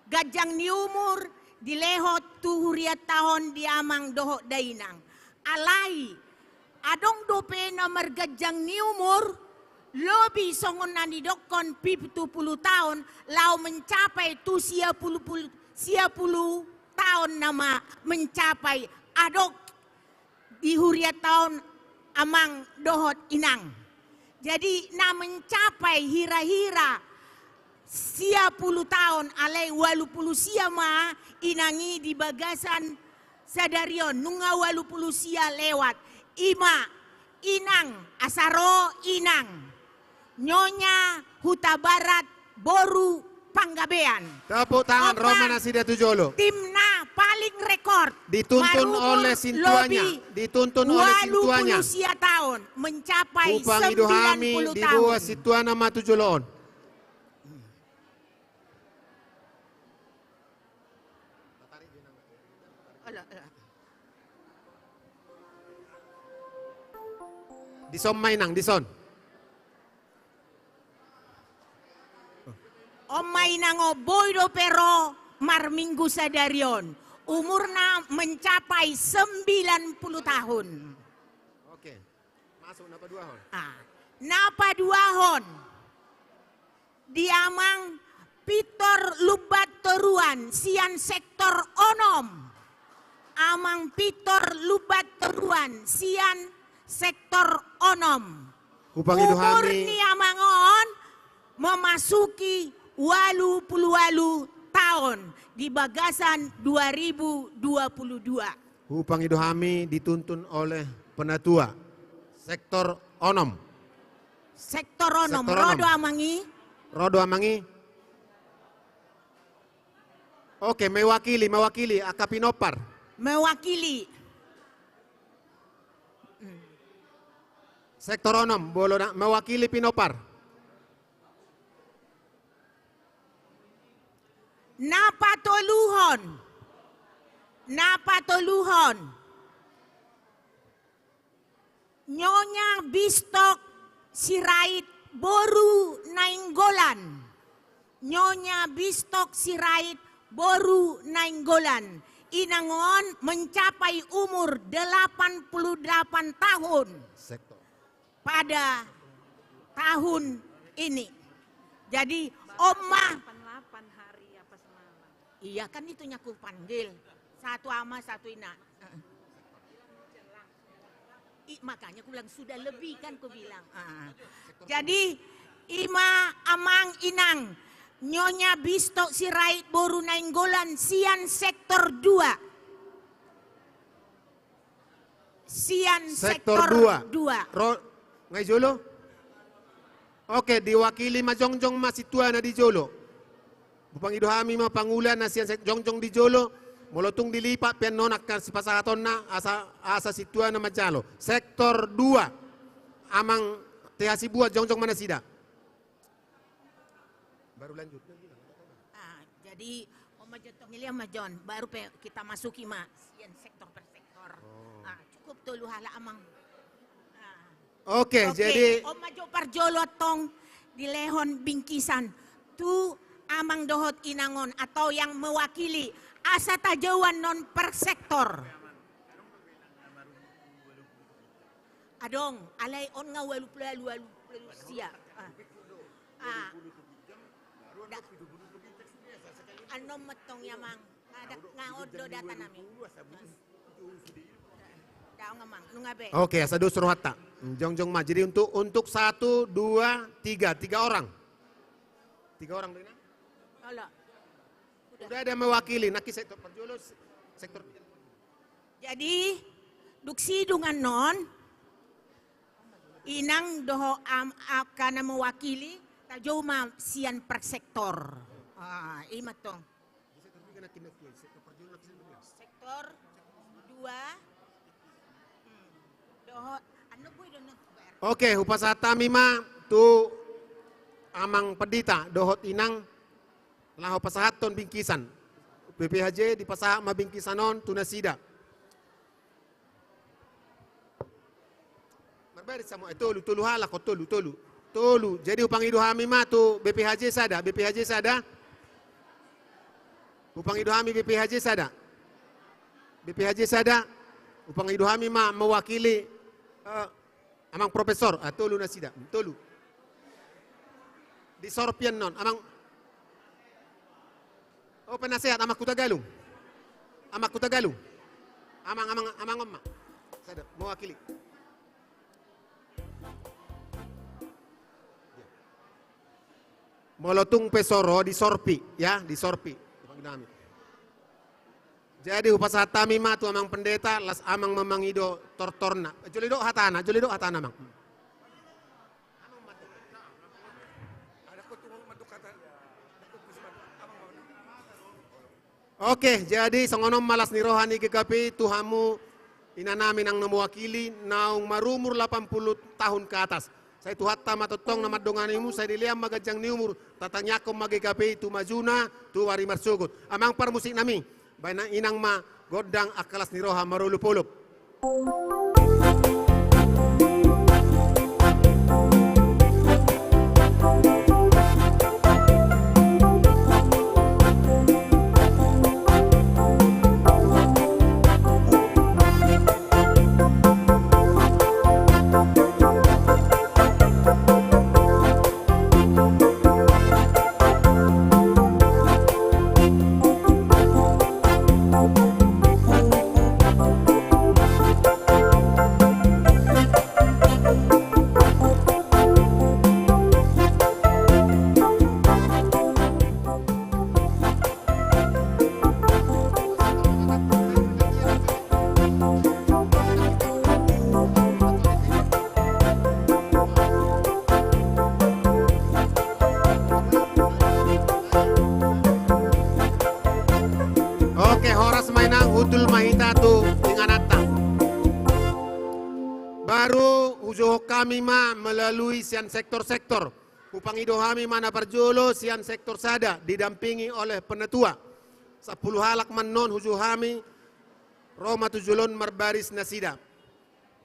ganjang ni umur dilehon tu hurianta on di amang dohot dainang. Alai, adong dope na marganjang ni umur, lobi songon na nidokkon pitu pulu taon, laho mencapai tu sia pulu pulu, sia pulu taon nama mencapai adong di hurianta on amang dohot inang. Jadi na mencapai hira-hira sia pulu taon alai ualu pulu sia ma inang i di bagasan sadari on, nunga ualu pulu sia lewat. I ma inang, asa ro inang. Nyonya Hutabarat boru Panggabean. Tepuk tangan, ro ma nasida tu jolo. Tim na paling rekor. Dituntun oleh sintuana. Dituntun oleh sintuana. Ualu pulu sia taon, mencapai sembilan puluh tahun. Hupaido hami diboan sintuana ma tu jolo on. Dison ma inang, dison. On ma inang on, boi dope ro marminggu sadari on. Umurna mencapai sembilan puluh tahun. Oke. Masuk, na paduahon. Ah, na paduahon. Di amang Pintor Lumban Toruan sian sektor onom. Amang Pintor Lumban Toruan sian sektor onom. Hupaido hami. Umur ni amang on memasuki ualu pulu ualu taon di bagasan dua ribu dua puluh dua. Hupaido hami dituntun oleh penatua. Sektor onom. Sektor onom. Sektor onom. Ro do amang i? Ro do amang i? Oke, mewakili, mewakili angka pinompar. Mewakili. Sektor onom, bolon na mewakili pinompar. Na patoluhon. Na patoluhon. Nyonya Bistok Sirait boru Nainggolan. Nyonya Bistok Sirait boru Nainggolan. Inang on mencapai umur delapan puluh delapan tahun. Sektor. Pada tahun ini. Jadi, on ma. Delapan hari apa semalam? Iya, kan itu yang aku panggil. Satu ama, satu ina. I, makanya aku bilang, sudah lebih kan, aku bilang. Ah. Jadi, i ma amang inang, Nyonya Bistok Sirait boru Nainggolan sian sektor dua. Sian sektor dua. Ro, nga i jolo? Oke, diwakili ma, jongjong ma sintuana di jolo. Hupaido hami ma pangula na sian sek-, jongjong di jolo. Molo tung dilipat pe annon angka sipasahatonna, asa, asa sintuana manjalo. Sektor dua. Amang T H Sibuan, jongjong ma nasida. Baru lanjut. Ah, jadi, on ma jo tong, i ma jo on, baru pe kita masuki ma sian sektor per sektor. Oh. Ah, cukup tolu halak amang. Ah. Oke, oke, jadi on ma jo parjolo tong dilehon bingkisan tu amang dohot inang on atau yang mewakili, asa tajouan non per sektor. Adong, alai on nga ualu pulu ualu, ualu pulu sia. Ah. Ah. Da. Annon ma tong i amang. Nga da, nga on do data nami. Daong amang, nunga be. Oke, asa dos rohanta. Jongjong ma. Jadi untuk, untuk satu, dua, tiga, tiga orang. Tiga orang do inang? Olo. Udah. Udah ada mewakili, nangkin sektor parjolo, sektor. Jadi, dung sidung annon, inang dohot am-, angka na mewakili, Joma sian per sektor. Ah, ima tong. Sektor dua. Hmm. Dohot. Anu bui dohot. Oke, hupasahat hami ma tu Amang Pendeta dohot Inang laho pasahathon bingkisan. B P H J dipasahat ma bingkisan on tu nasida. Marbaris samo, eh, tolu, tolu halak, oh, tolu, tolu. Tolu. Jadi hupangido hami ma tu B P H J sada, B P H J sada. Hupangido hami B P H J sada. B P H J sada. Hupangido hami ma mewakili, eh, Amang Profesor, ah, tolu nasida, tolu. Di sorpian non, Amang. Oh, penasehat, Amang Hutagalung. Amang Hutagalung. Amang, amang, amang on ma. Sada, mewakili. Molo tung pe so ro, di sorpi, ya, di sorpi. Jadi hupasahat hami ma tu Amang Pendeta, las Amang ma mangido tortorna. Jolo didok hatana, jolo didok hatana, Amang. Oke, jadi songon on ma las ni roha ni G K P I tu hamu inanami nang na mewakili naung marumur lapan puluh tahun ke atas. Sai Tuhanta ma tongtong na mandongani hamu, sai dilean ma ganjang ni umur, tatangiangkon ma G K P I tu majuna, tu ari marsogot. Amang parmusiknami, baen inang ma gondang angka las ni roha marolopolop. Oke, horas ma inang, hundul ma hita tu ingananta. Baru hujouhon hami ma melalui sian sektor-sektor. Hupangido hami ma na parjolo sian sektor sada, didampingi oleh penatua. Sampulu halak ma annon hujou hami, ro ma tu jolo on marbaris nasida.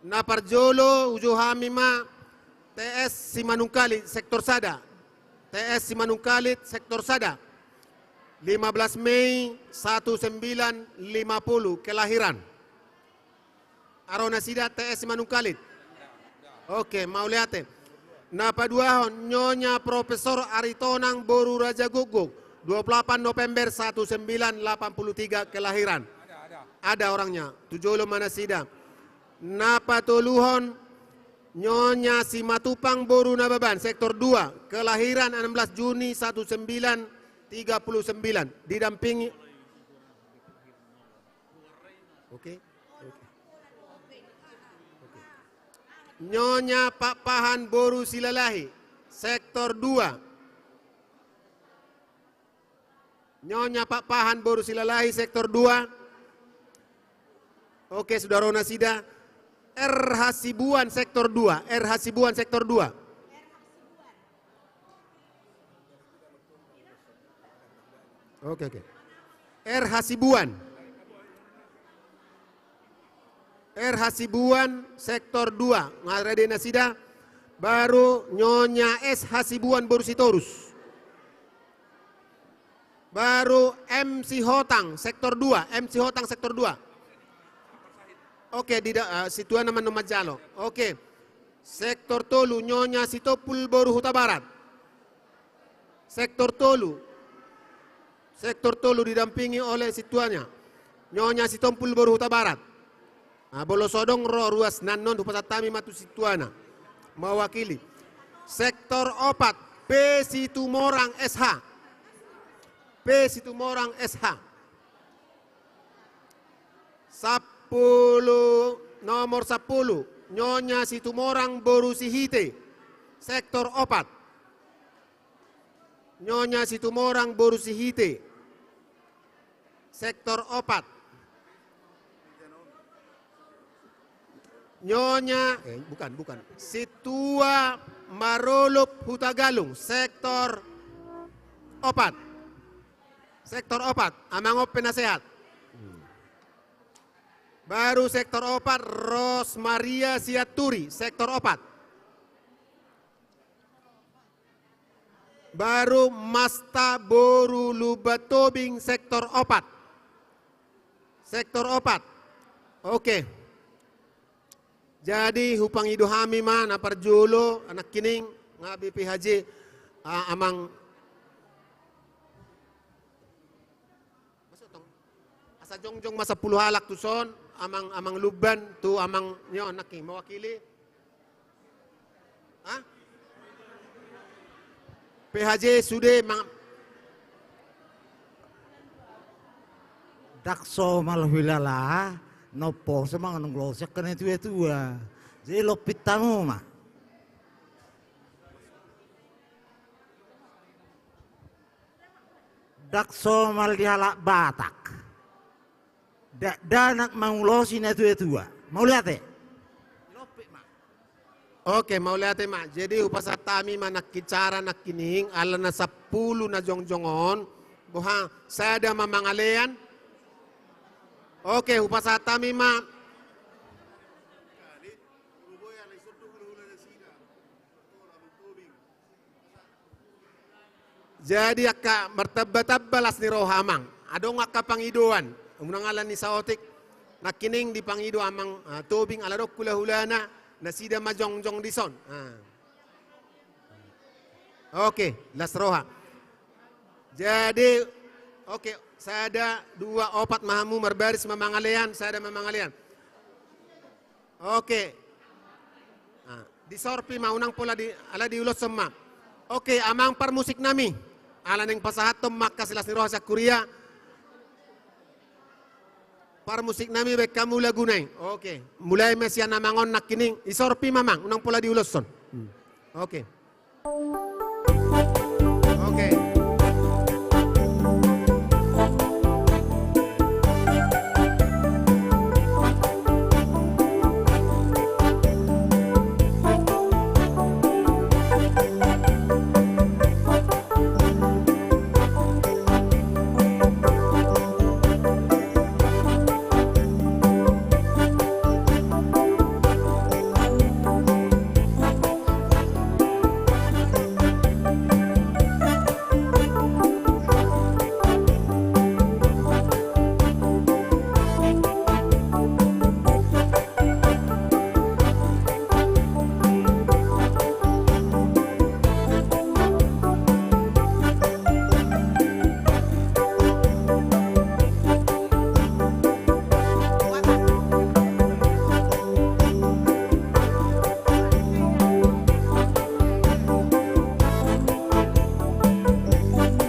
Na parjolo hujou hami ma T S Simanungkalit sektor sada. T S Simanungkalit sektor sada. Lima belas Mei satu sembilan lima puluh kelahiran. Ro nasida T S Simanungkalit. Oke, mauliate. Na paduahon, Nyonya Profesor Aritonang boru Rajagukguk, dua puluh delapan November satu sembilan delapan puluh tiga kelahiran. Ada orangnya. Tu jolo ma nasida. Na patoluhon, Nyonya Simatupang boru Nababan, sektor dua, kelahiran enam belas Juni satu sembilan tiga puluh sembilan, didampingi. Oke. Oke. Oke. Nyonya Pakpahan boru Silalahi, sektor dua. Nyonya Pakpahan boru Silalahi, sektor dua. Oke, sudah ro nasida. R Hasibuan, sektor dua. R Hasibuan, sektor dua. Oke, oke. R Hasibuan. R Hasibuan, sektor dua. Nga rade nasida. Baru Nyonya S Hasibuan boru Sitorus. Baru M Sihotang, sektor dua. M Sihotang, sektor dua. Oke, di da-, eh, situan nama no manjalo. Oke. Sektor tolu, Nyonya Sitompul boru Hutabarat. Sektor tolu. Sektor tolu didampingi oleh situannya. Nyonya Sitompul boru Hutabarat. Ah, molo so adong ro ruas na annon, hupasahat hami ma tu situanna. Mewakili. Sektor opat, P Situmorang S H. P Situmorang S H. Sampulu, nomor sampulu, Nyonya Situmorang boru Sihite, sektor opat. Nyonya Situmorang boru Sihite, sektor opat. Nyonya, eh, bukan, bukan. Situa Marolop Hutagalung, sektor opat. Sektor opat, amang on penasehat. Baru sektor opat, Ros Maria Sianturi, sektor opat. Baru Masta boru Lumban Tobing, sektor opat. Sektor opat. Oke. Jadi hupangido hami ma na parjolo, anak kining, nga B P H J, ah, amang. Asa jongjong ma sampulu halak tuson, amang, amang Lumban, tu amang nyo, anak kining, mewakili. Hah? P H J sude mang-, ndang somal huilala, na poso manang losi angka na tua-tua. Jadi lompit hamu ma. Ndang somal di halak Batak. Dakdanak mangulosi na tua-tua. Mauliate. Oke, mauliate ma. Jadi hupasahat hami ma nangkin cara nangkining, ala na sampulu na jongjong on. Boha, sada ma mangalean. Oke, hupasahat hami ma. Jadi angka martamba-tamba las ni roha, amang. Adong angka pangidoan. Unang ala ni saotik. Nangkining dipangido amang, ah, Tobing, ala adong hula-hulana, nasida ma jongjong dison. Ah. Oke, las roha. Jadi, oke, sada, dua, opat ma hamu marbaris ma mangalean, sada ma mangalean. Oke. Ah, disorpi ma, unang pola di, ala diuloshon ma. Oke, amang parmusik nami. Ala naeng pasahathon ma angka silas ni roha sian huria. Parmusik nami, baen hamu lagu na i. Oke. Mulai ma sian amang on nangkining. Disorpi ma, amang, unang pola diuloshon. Hmm. Oke. Oke.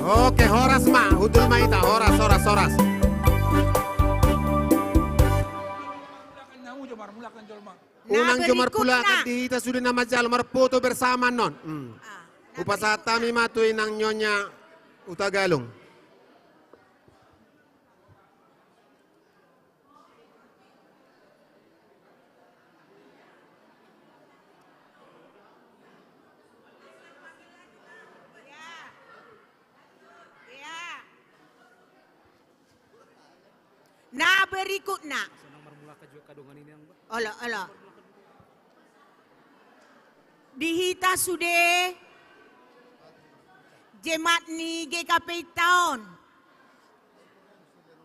Oke, horas ma, hundul ma hita, horas, horas, horas. Unang jo marpulakan di hita sude na manjalo, marfoto bersama non. Hmm. Ah, hupasahat hami ma tu inang Nyonya Hutagalung. Na berikutna. Olo, olo. Di hita sude jemaat ni G K P I taon.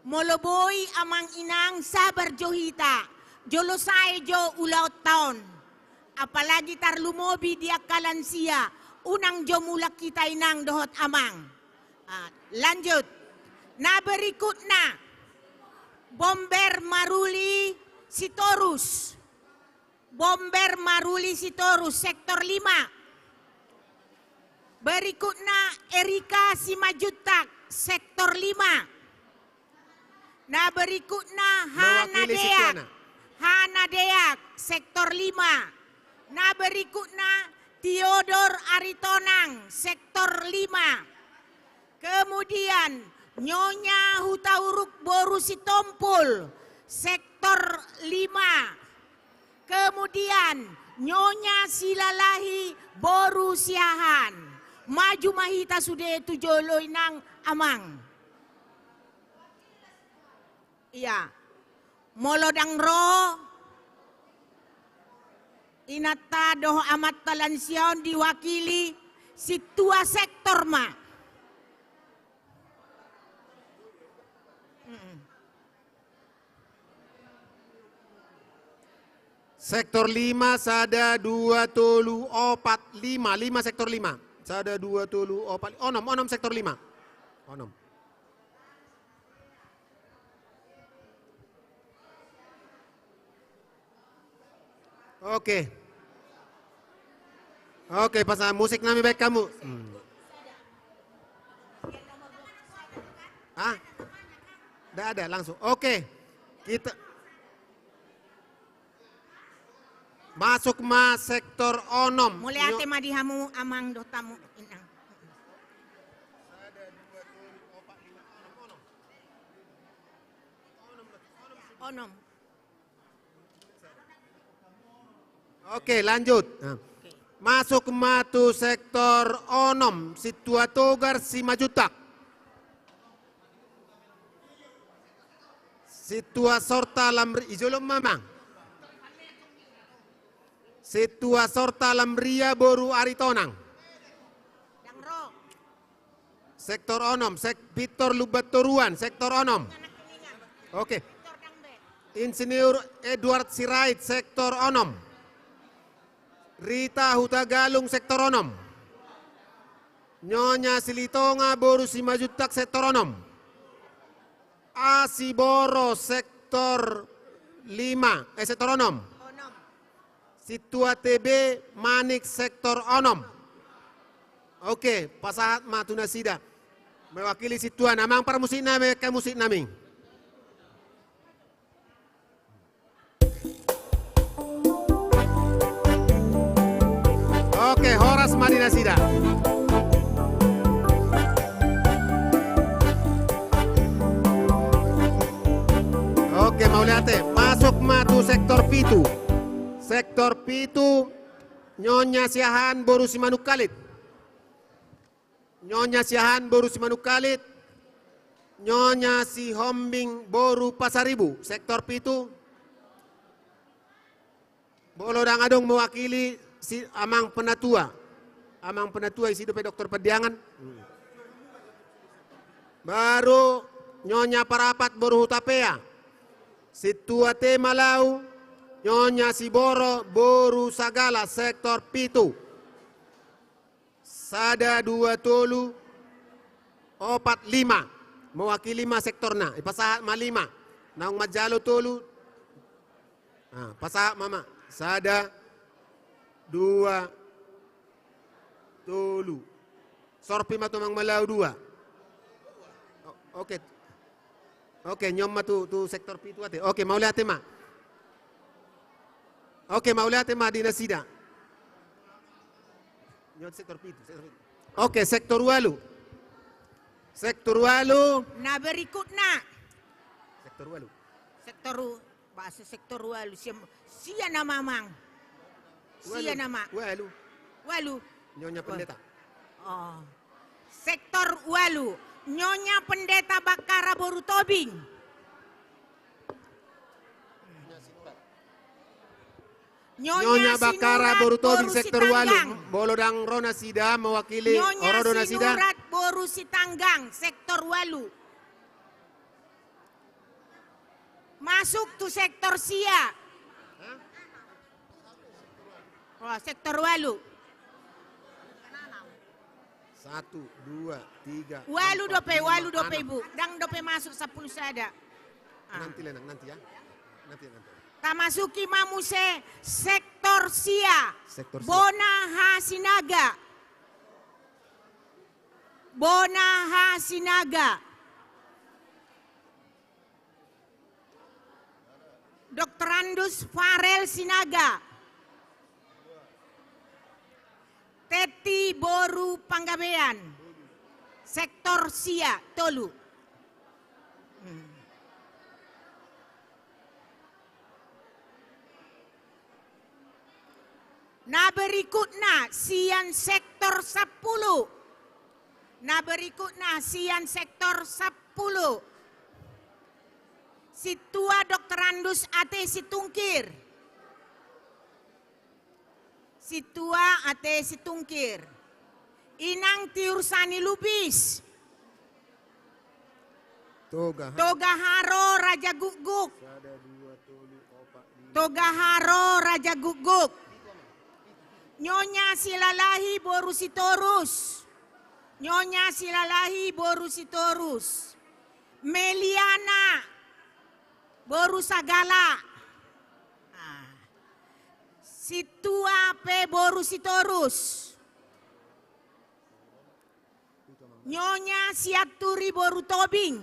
Molo boi amang inang sabar jo hita, jolo sae jo ulaonta on. Apalagi tarlumobi di angka lansia, unang jo mulak hita inang dohot amang. Ah, lanjut. Na berikutna, Bomber Maruli Sitorus. Bomber Maruli Sitorus, sektor lima. Berikutna Erika Simanjuntak, sektor lima. Na berikutna Hana Deak. Hana Deak, sektor lima. Na berikutna Theodor Aritonang, sektor lima. Kemudian, Nyonya Hutauruk boru Sitompul, sektor lima. Kemudian, Nyonya Silalahi boru Siahaan. Maju ma hita sude tu jolo, inang amang. Iya. Molo ndang ro inanta dohot amanta lansia on, diwakili sintua sektor ma. Mm-mm. Sektor lima, sada, dua, tolu, opat, lima. Lima sektor lima. Sada, dua, tolu, opat, li-, onom. Onom sektor lima. Onom. Oke. Oke, pasang musik nami baen hamu. Hmm. Ah? Nggak ada, langsung. Oke. Kita masuk ma sektor onom. Mauliate ma di hamu, amang dohot hamu, inang. Onom. Oke, lanjut. Nah. Oke. Masuk ma tu sektor onom, sintua Togar Simanjuntak. Sintua Sorta Lamri-, ijolo ma, amang. Sintua Sorta Lamria boru Aritonang. Sektor onom, sek-, Victor Lumbantoruan, sektor onom. Oke. Insinyur Edward Sirait, sektor onom. Rita Hutagalung, sektor onom. Nyonya Silitonga boru Simanjuntak, sektor onom. Asi Boro, sektor lima, eh, sektor onom. Onom. Sintua T B Manik, sektor onom. Oke, pasahat ma tu nasida. Mewakili sintua, amang parmusik nami, baen hamu musik nami. Oke, horas ma di nasida. Oke, mauliate. Masuk ma tu sektor pitu. Sektor pitu, Nyonya Siahaan boru Simanungkalit. Nyonya Siahaan boru Simanungkalit. Nyonya Sihombing boru Pasaribu, sektor pitu. Molo ndang adong mewakili, si amang penatua. Amang penatua, isi dope Doktor Pandiangan. Hmm. Baru Nyonya Parapat boru Hutapea. Sintua Temalau, Nyonya Siboro boru Sagala, sektor pitu. Sada, dua, tolu, opat, lima. Mewakili ma sektorna, dipasahat ma lima. Naung manjalo tolu. Ah, pasahat ma, ma. Sada, dua, tolu. Sorpi ma tu amang Malau dua. O-, oke. Oke, nion ma tu, tu sektor pitu ate. Oke, mauliate ma. Oke, mauliate ma di nasida. Nion sektor pitu, sektor pitu. Oke, sektor ualu. Sektor ualu. Na berikutna. Sektor ualu. Sektor u-, Bahasa sektor ualu, sia, sia nama, amang. Sia nama. Ualu. Ualu. Nyonya Pendeta. Oh. Sektor ualu. Nyonya Pendeta Bakkara boru Tobing. Nyonya Bakkara boru Tobing, sektor ualu. Molo ndang ro nasida mewakili, ro do nasida. Nyonya Sinurat boru Sitanggang, sektor ualu. Masuk tu sektor sia. Wah, sektor ualu. Satu, dua, tiga, ualu dope, ualu dope, Ibu. Ndang dope masuk sampulu sada. Ah. Nanti, Lenang, nanti ya. Nanti, nanti. Tamasuki ma muse sektor sia. Sektor sia. Bona Hasinaga. Bona Hasinaga. Doktorandus Farel Sinaga. Tetti boru Panggabean. Sektor sia, tolu. Na berikutna sian sektor sampulu. Na berikutna sian sektor sampulu. Sintua Doktorandus A T Situngkir. Sintua A T Situngkir. Inang Tiur Sani Lubis. Toga Haro Raja Gukguk. Toga Haro Raja Gukguk. Nyonya Silalahi boru Sitorus. Nyonya Silalahi boru Sitorus. Meliana boru Sagala. Sintua pe boru Sitorus. Nyonya Sianturi boru Tobing.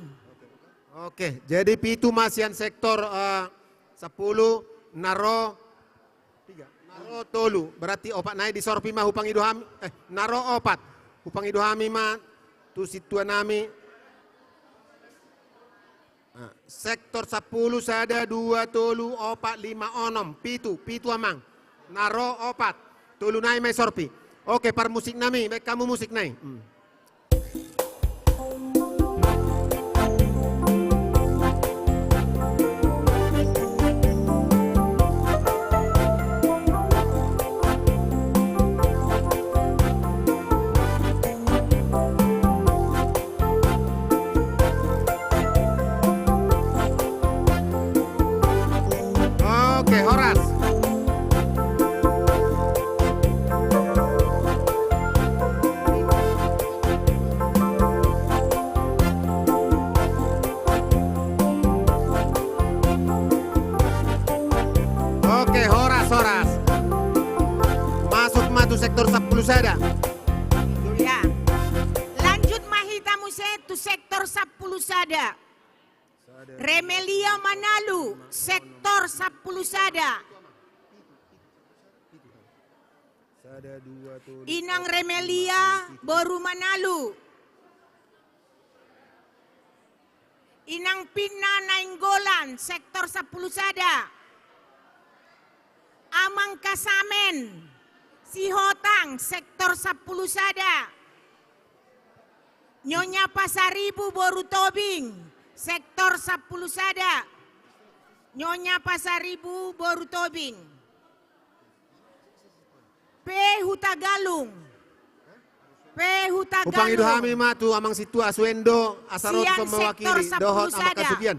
Oke, jadi pitu ma sian sektor, eh, sampulu, na ro tiga, na ro tolu, berarti opat nai disorpi ma, hupangido hami, eh, na ro opat, hupangido hami ma tu sintua nami. Sektor sampulu, sada, dua, tolu, opat, lima, onom, pitu, pitu amang. Na ro opat, tolu nai ma disorpi. Oke, parmusik nami, baen hamu musik nai. Oke, horas. Oke, horas, horas. Masuk ma tu sektor sampulu sada. Ya. Lanjut ma hita muse tu sektor sampulu sada. Remelia Manalu, sektor sampulu sada. Inang Remelia boru Manalu. Inang Pinna Nainggolan, sektor sampulu sada. Amang Kasamen Sihotang, sektor sampulu sada. Nyonya Pasaribu boru Tobing, sektor sampulu sada. Nyonya Pasaribu boru Tobing. P Hutagalung. P Hutagalung. Hupangido hami ma tu amang sintua Asuendo, asa ro tu mewakili dohot amang Kasugian.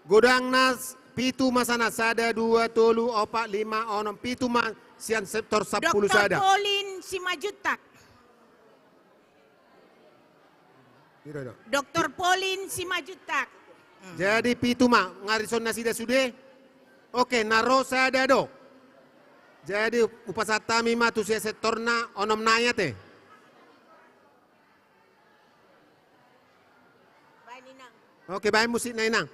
Godangna pitu ma sana, sada, dua, tolu, opat, lima, onom, pitu ma sian sektor sampulu sada. Doktor Polin Simanjuntak. Doktor Polin Simanjuntak. Jadi pitu ma, nga dison nasida sude. Oke, na ro sada do. Jadi hupasahat hami ma tu sian sektorna onom nai ate. Oke, baen musikna inang.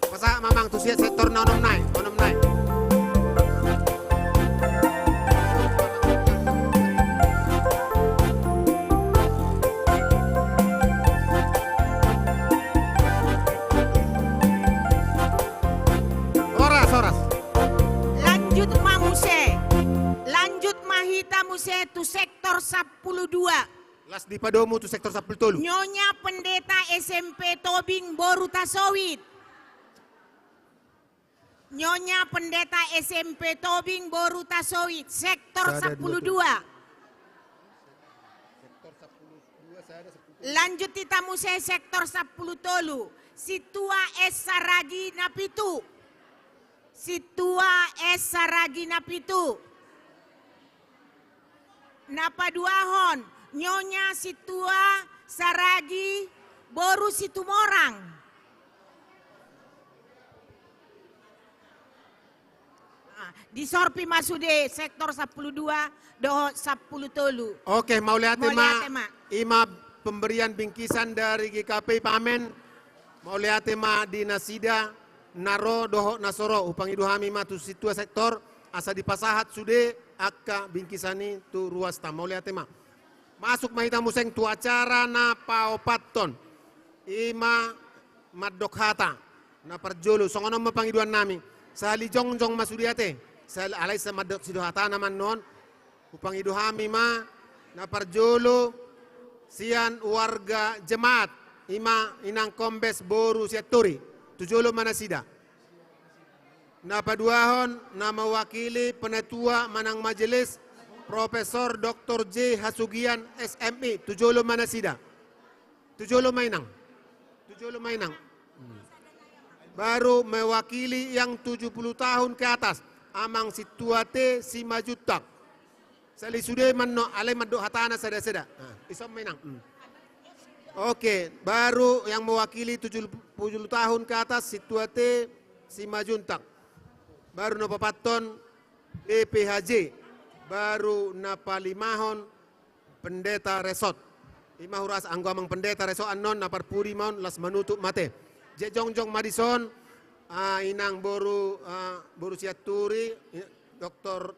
Pasahat ma amang tu sian sektorna onom nai, onom nai. Horas, horas. Lanjut ma muse. Lanjut ma hita muse tu sektor sampulu dua. Las di padomu tu sektor sampulu tolu. Nyonya Pendeta S M P Tobing boru Tasowit. Nyonya Pendeta S M P Tobing boru Tasowit, sektor sampulu dua. Lanjut hita muse sektor sampulu tolu. Sintua S Saragi na pitu. Sintua S Saragi na pitu. Na paduahon, Nyonya Sintua Saragi boru Situmorang. Ah, disorpi ma sude sektor sampulu dua dohot sampulu tolu. Oke, mauliate ma. Mauliate ma. I ma pemberian bingkisan dari G K P I Pamen. Mauliate ma di nasida na ro dohot na so ro, hupangido hami ma tu sintua sektor, asa dipasahat sude angka bingkisan i tu ruasta. Mauliate ma. Masuk ma hita muse tu acara na paopathon. I ma mandok hata. Na parjolo, songon on ma pangidoan nami. Sahali jongjong ma sude ate. Sahali, alai sai mandok sude hatana ma annon. Hupangido hami ma, na parjolo, sian warga jemaat, i ma inang kombes boru Sianturi, tu jolo ma nasida. Na paduahon, na mewakili penatua manang majelis, Profesor Doktor J Hasugian, S M I, tu jolo ma nasida. Tu jolo ma inang. Tu jolo ma inang. Hmm. Baru mewakili yang tujuh puluh tahun ke atas, Amang Sintua T Simanjuntak. Sahali sude ma annon, alai mandok hatana sada-sada. Nah, ison ma inang. Hmm. Oke, baru yang mewakili tujuh puluh tahun ke atas, Sintua T Simanjuntak. Baru na paopathon, B P H J. Baru na palimahon, Pendeta Resot. I ma huroha anggo Amang Pendeta Resot annon, na parpudi ma on, laos manutup ma ate. Jadi jongjong ma dison, ah, inang boru, ah, boru Sianturi, i-, Doktor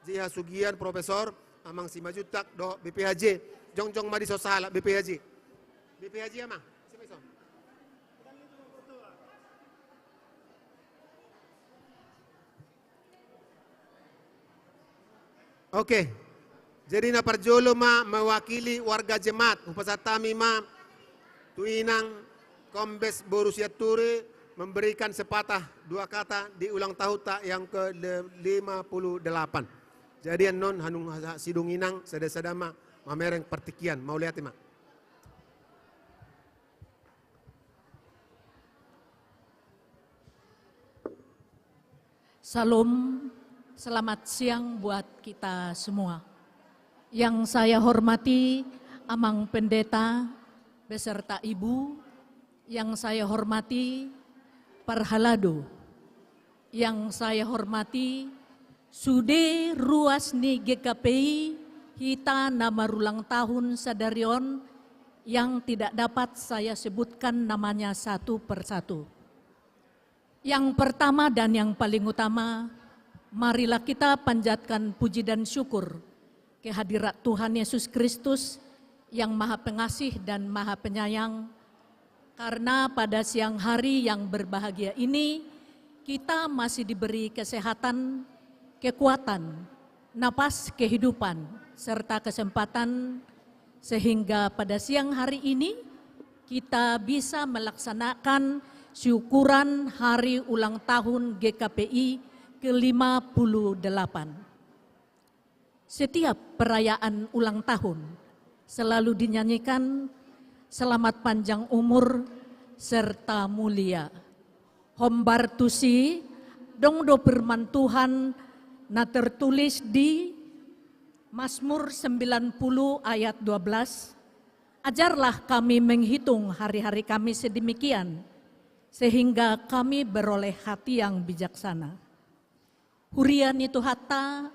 J Hasugian, Profesor, Amang Simanjuntak, dohot B P H J. Jongjong ma dison sahala, B P H J. B P H J, Amang. Ise ma dison? Oke. Jadi na parjolo ma mewakili warga jemaat, hupasahat hami ma tu inang kombes boru Sianturi memberikan sepatah dua kata di ulang tahunta yang ke lima puluh delapan. Jadi annon hamu hasidung inang sada-sada ma mamereng partingkian, mauliate ma. Shalom, selamat siang buat kita semua. Yang saya hormati Amang Pendeta beserta Ibu, yang saya hormati Parhalado, yang saya hormati sude ruas ni G K P I hita na marulang tahun sadari on, yang tidak dapat saya sebutkan namanya satu per satu. Yang pertama dan yang paling utama, marilah kita panjatkan puji dan syukur kehadirat Tuhan Yesus Kristus yang Maha Pengasih dan Maha Penyayang, karena pada siang hari yang berbahagia ini, kita masih diberi kesehatan, kekuatan, napas kehidupan, serta kesempatan, sehingga pada siang hari ini kita bisa melaksanakan syukuran hari ulang tahun G K P I ke lima puluh delapan. Setiap perayaan ulang tahun selalu dinyanyikan selamat panjang umur serta mulia. Hombar tusi, adong do firman Tuhan na tertulis di Mazmur sembilan puluh ayat dua belas, "Ajarlah kami menghitung hari-hari kami sedemikian, sehingga kami beroleh hati yang bijaksana." Huria ni Tuhanta,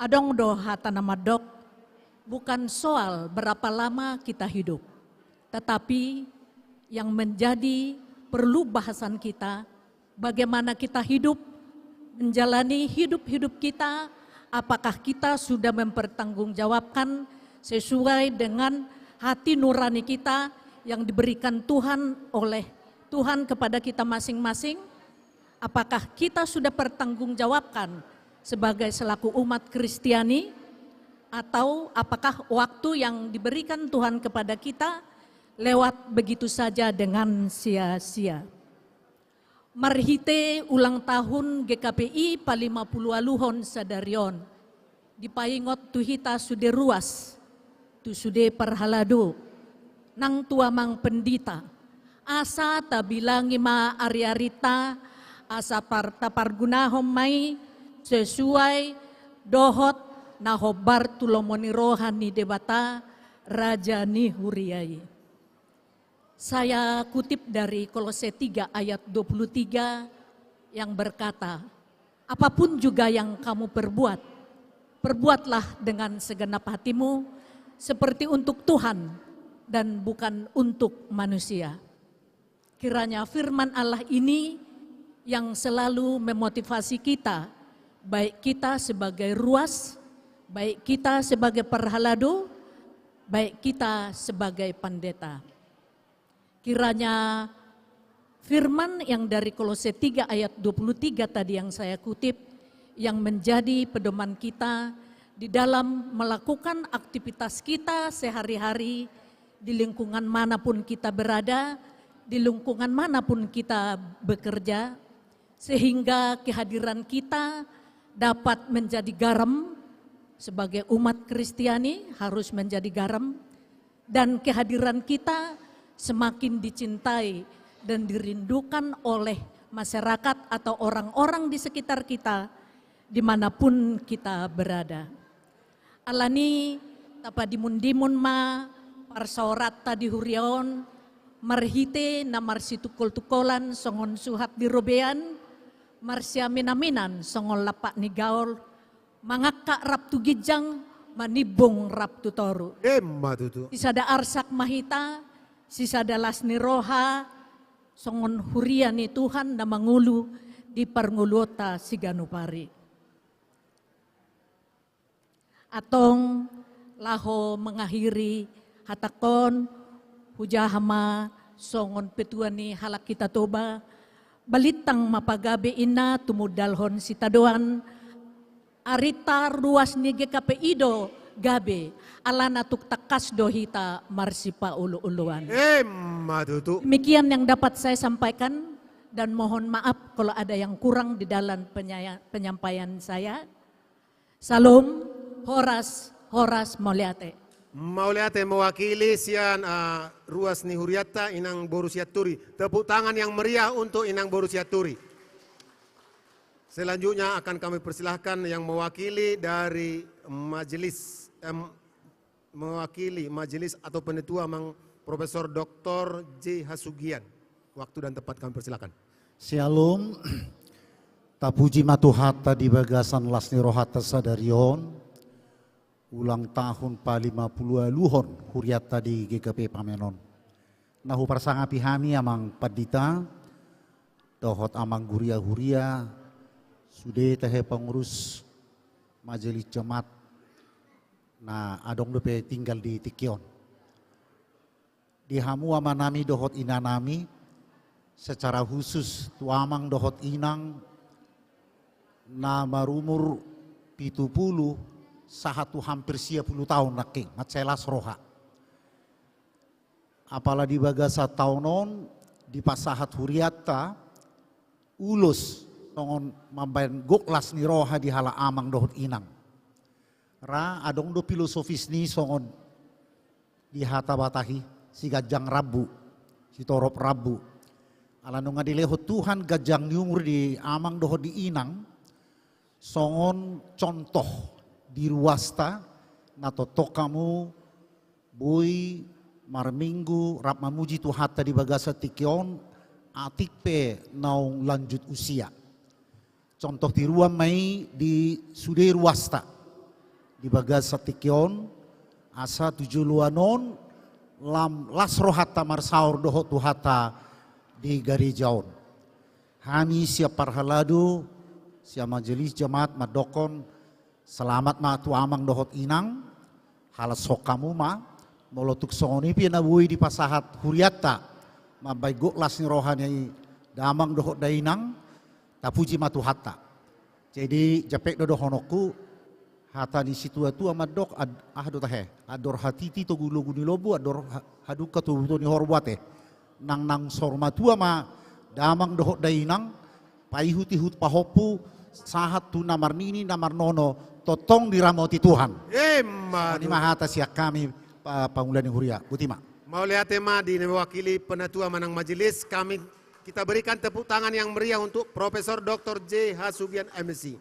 adong do hata na mandok, bukan soal berapa lama kita hidup, tetapi yang menjadi perlu bahasan kita, bagaimana kita hidup, menjalani hidup-hidup kita, apakah kita sudah mempertanggungjawabkan sesuai dengan hati nurani kita yang diberikan Tuhan oleh Tuhan kepada kita masing-masing? Apakah kita sudah pertanggungjawabkan sebagai selaku umat Kristiani, atau apakah waktu yang diberikan Tuhan kepada kita lewat begitu saja dengan sia-sia? Marhite ulang tahun G K P I palima puluh ualuhon sadari on, dipaingot tu hita sude ruas, tu sude parhalado, nang tu amang pendita, asa tabilangi ma ari-arinta, asa par-, tapargunahon ma i sesuai dohot na hombar tu lomo ni roha ni Debata, Raja ni huria i. Saya kutip dari Kolose tiga ayat dua puluh tiga yang berkata, "Apapun juga yang kamu perbuat, perbuatlah dengan segenap hatimu, seperti untuk Tuhan dan bukan untuk manusia." Kiranya firman Allah ini yang selalu memotivasi kita, baik kita sebagai ruas, baik kita sebagai parhalado, baik kita sebagai pandeta. Kiranya firman yang dari Kolose tiga ayat dua puluh tiga tadi yang saya kutip, yang menjadi pedoman kita di dalam melakukan aktivitas kita sehari-hari, di lingkungan manapun kita berada, di lingkungan manapun kita bekerja, sehingga kehadiran kita dapat menjadi garam. Sebagai umat Kristiani harus menjadi garam, dan kehadiran kita semakin dicintai dan dirindukan oleh masyarakat atau orang-orang di sekitar kita, dimanapun kita berada. Alani, tapadimun-dimun ma parsaoranta di huria on, marhite na marsitungkol-tungkolan songon suhat di robean, marsiamin-aminan songon lampak ni gaol, mangangkat rap tu ginjang, manimbung rap tu toru. Emma tutu. Sisada arsak ma hita, sisada las ni roha, songon huria ni Tuhan na mangolu di parngoluonta siganup ari. Antong laho mangakhiri hatangkon, hujaha ma songon petua ni halak hita Toba, balintang ma pagabe inna tumundalhon sitadoan, arinta ruas ni G K P I do gabe, alana tung tangkas do hita marsipaolo-oloan. Emma tutu. Demikian yang dapat saya sampaikan, dan mohon maaf kalau ada yang kurang di dalam penyaya-, penyampaian saya. Syalom, horas, horas, mauliate. Mauliate, mewakili sian, ah, ruas ni hurianta, Inang Boru Sianturi. Tepuk tangan yang meriah untuk Inang Boru Sianturi. Selanjutnya akan kami persilahkan yang mewakili dari majelis, em, mewakili majelis atau penetua Amang Profesor Doktor J Hasugian. Waktu dan tempat kami persilakan. Syalom. Tapuji ma Tuhanta di bagasan las ni rohanta sadari on. Ulang tahun palima pulu ualuhon hurianta di G K P Pamenon. Na huparsangapi hami Amang Pandita, dohot Amang Huria-huria, sude tahe pengurus majelis jemaat, na adong dope tinggal di tingki on. Di hamu amanami dohot inanami, secara khusus tu amang dohot inang, na marumur pitu pulu, sahat tu hampir sia pulu taon nangkin, mansai las roha. Apala di bagasan taon on, dipasahat hurianta, ulos, songon mambaen gok las ni roha di halak amang dohot inang. Ra adong do filosofis ni songon di hata Batak i, siganjang rambu, sitorop rambu. Ala nunga dilehon Tuhan ganjang ni umur di amang dohot di inang, songon contoh di ruasta, na tongtong hamu boi marminggu rap mamuji Tuhanta di bagasan tingki on, atik pe naung lanjut usia. Contoh tiruan ma i di sude ruasta di bagasan tingki on, asa tu joloan on lam las rohanta marsaor dohot Tuhanta di gareja on. Hami sian parhalado, sian majelis jemaat mandokkon, selamat ma tu amang dohot inang, halashon hamu ma, molo tung songon i pe na boi dipasahat hurianta, mambaen gok las ni roha ni damang dohot dainang, tapuji ma Tuhanta. Jadi, japek do dohononku, hata ni situa-tua mandok, ad-, aha do tahe, andor hatiti togu logu ni lombu, andor ha-, hadungka togu togu ni horbo ate. Nang, nang saur matua ma, damang dohot dainang, paihut-ihut pahompu, sahat tu na marnini, na marnono, tongtong diramoti Tuhan. Emma tutu. Songon i ma hata sian hami, pa-, pangula ni huria. Boti ma. Mauliate ma di na mewakili penatua manang majelis, kami, kita berikan tepuk tangan yang meriah untuk Profesor Doktor J Hasugian M Si.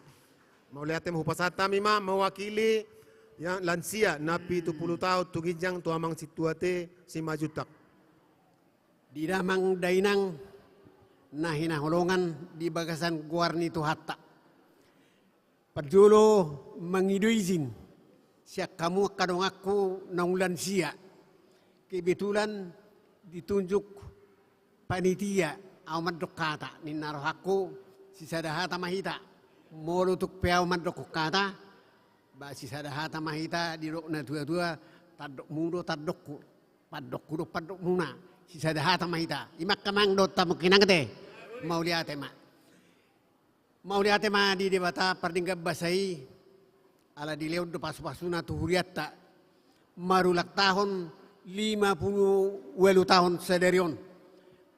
Mauliate ma, hupasahat hami ma mewakili yang lansia na pitu pulu taon tu ginjang tu amang situa-tua Simanjuntak. Di damang dainang na hinaholongan di bagasan goar ni Tuhanta. Parjolo mangido izin sian hamu angka donganku naung lansia. Kebetulan ditunjuk panitia, ahu mandok hata, ninna rohangku, sisada hata ma hita. Molo tung pe ahu mandok hata, ba sisada hata ma hita, didok natua-tua, Tandokmu do tandokku, pandokku do pandokmuna. Sisada hata ma hita. I ma angka amang dohot hamu inang ate. Mauliate ma. Mauliate ma di Debata pardenggan basa i, ala dilehon do pasupasuna tu hurianta, marulang tahun lima pulu ualu tahun sadari on.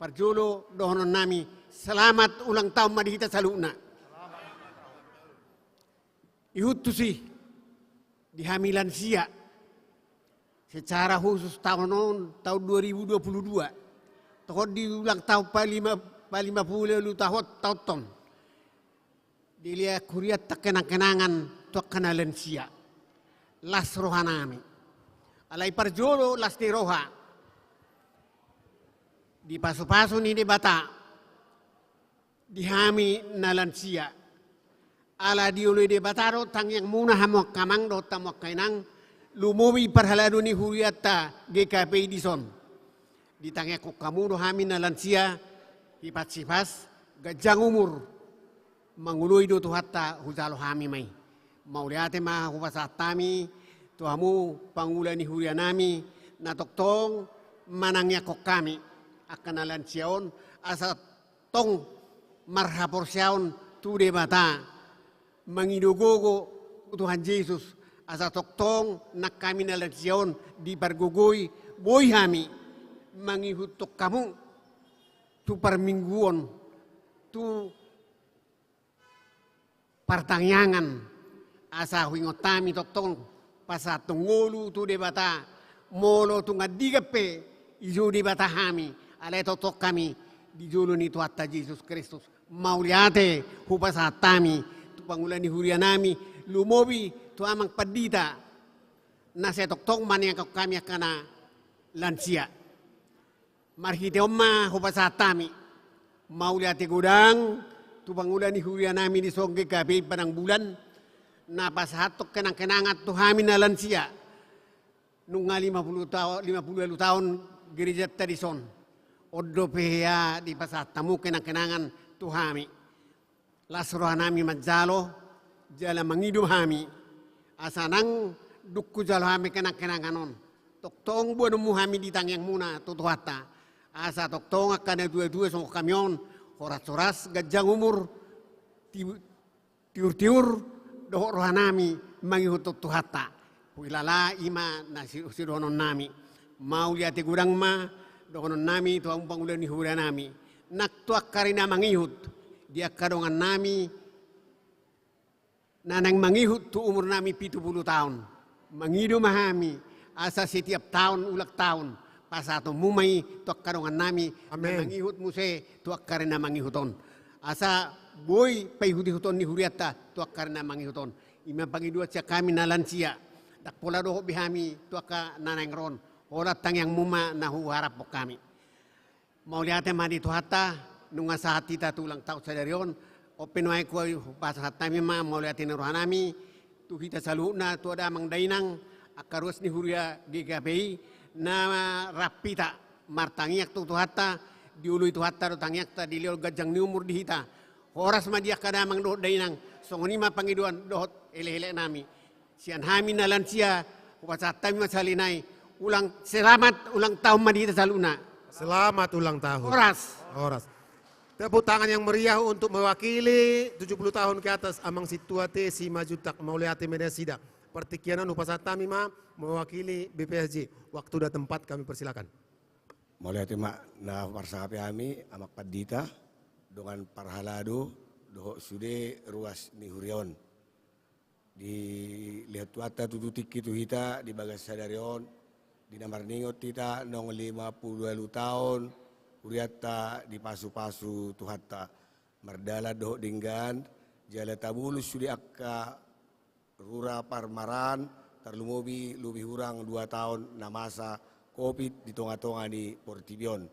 Parjolo dohononnami, selamat ulang tahun ma di hita saluhutna. Ihut tusi, di hami lansia, secara khusus tahun on, tahun dua ribu dua puluh dua, tong di ulang tahun palima, palima pulu ualu tahun, tahun on, dilehon hurianta kenangkenangan tu angka na lansia. Las rohanami. Alai parjolo las ni roha, dipasupasu ni Debata di hami na lansia. Ala dioloi Debata do tangiangmuna hamu angka amang dohot hamu angka inang, lumobi parhalado ni hurianta G K P I dison. Ditangiangkon hamu do hami na lansia, hipas-hipas, ganjang umur, mangoloi do Tuhanta hujalo hami ma i. Mauliate ma hupasahat hami tu hamu pangula ni hurianami, na tongtong manangiangkon hami angka na lansia on, asa tong marhaporseaon tu Debata, mangido gogo tu Tuhan Jesus, asa tongtong nang hami na lansia on dipargogoi, boi hami mangihuthon hamu tu parmingguon, tu partangiangan, asa huingot hami tongtong pasahathon ngolu tu Debata, molo tung andigan pe ijou Debata hami, alai tongtong hami di jolo ni Tuhanta Jesus Kristus. Mauliate hupasahat hami tu pangula ni hurianami, lumobi tu amang pandita na sai tongtong manangiangkon hami angka na lansia. Marhite on ma hupasahat hami mauliate godang tu pangula ni hurianami dison G K P I Padang Bulan, na pasahathon kenangkenangan tu hami na lansia. Nunga lima pulu taon, lima pulu ualu taon gerejanta dison. On dope hea dipasahat hamu kenangkenangan tu hami. Las rohanami manjalo, jala mangido hami, asa nang dung hujalo hami kenangkenangan on, tongtong boanonmu hami di tangiangmuna tu Tuhanta, asa tongtong angka na tuatua songon hami on, horas-horas, ganjang umur, ti-, tiur-tiur dohot rohanami mangihuthon Tuhanta. Huhilala i ma na si-, sidohononnami. Mauliate godang ma dohononnami tu hamu pangula ni hurianami, nang tu angka ari na mangihut, di angka dongannami na naeng mangihut tu umurnami pitu pulu taon. Mangido ma hami, asa setiap taon, ulang taon, pasahatonmu ma i tu angka dongannami na, amen, mangihut muse tu angka ari na mangihut on. Asa boi paihut-ihuton ni hurianta tu angka ari na mangihut on. I ma pangidoan sian hami na lansia. Ndang pola dohot be hami tu angka na naeng ro on. Holan tangiangmu ma na huharaphon hami. Mauliate ma di Tuhanta, nunga sahat hita tu ulang taon sadari on. On pe nuaeng hupasahat hami ma mauliate ni rohanami tu hita saluhutna, tu damang dainang, angka ruas ni huria G K P I, na rap hita martangiang tu Tuhanta, dioloi Tuhanta do tangiangta, dilehon ganjang ni umur di hita. Horas ma di angka damang dohot dainang, songon i ma pangidoan dohot elekeleknami. Sian hami na lansia, hupasahat hami ma sahali nai, ulang, selamat ulang tahun ma di hita saluhutna. Selamat ulang tahun. Horas. Horas. Tepuk tangan yang meriah untuk mewakili tujuh puluh tahun ke atas Amang Sintua T Simanjuntak, mauliate ma di nasida. Partingkian on hupasahat hami ma mewakili B P H J. Waktu dan tempat kami persilakan. Mauliate ma na parsangapi hami, Amang Pandita, dongan parhalado, dohot sude ruas ni huria on. Dilehon Tuhanta tutu tingki tu hita di bagasan sadari on, di na marningot hita naung lima pulu ualu taon hurianta dipasupasu Tuhanta. Mardalan dohot denggan, jala tabolus sude angka rura parmaraan, tarlumobi lobi hurang dua taon na masa covid di tongatonga ni portibi on.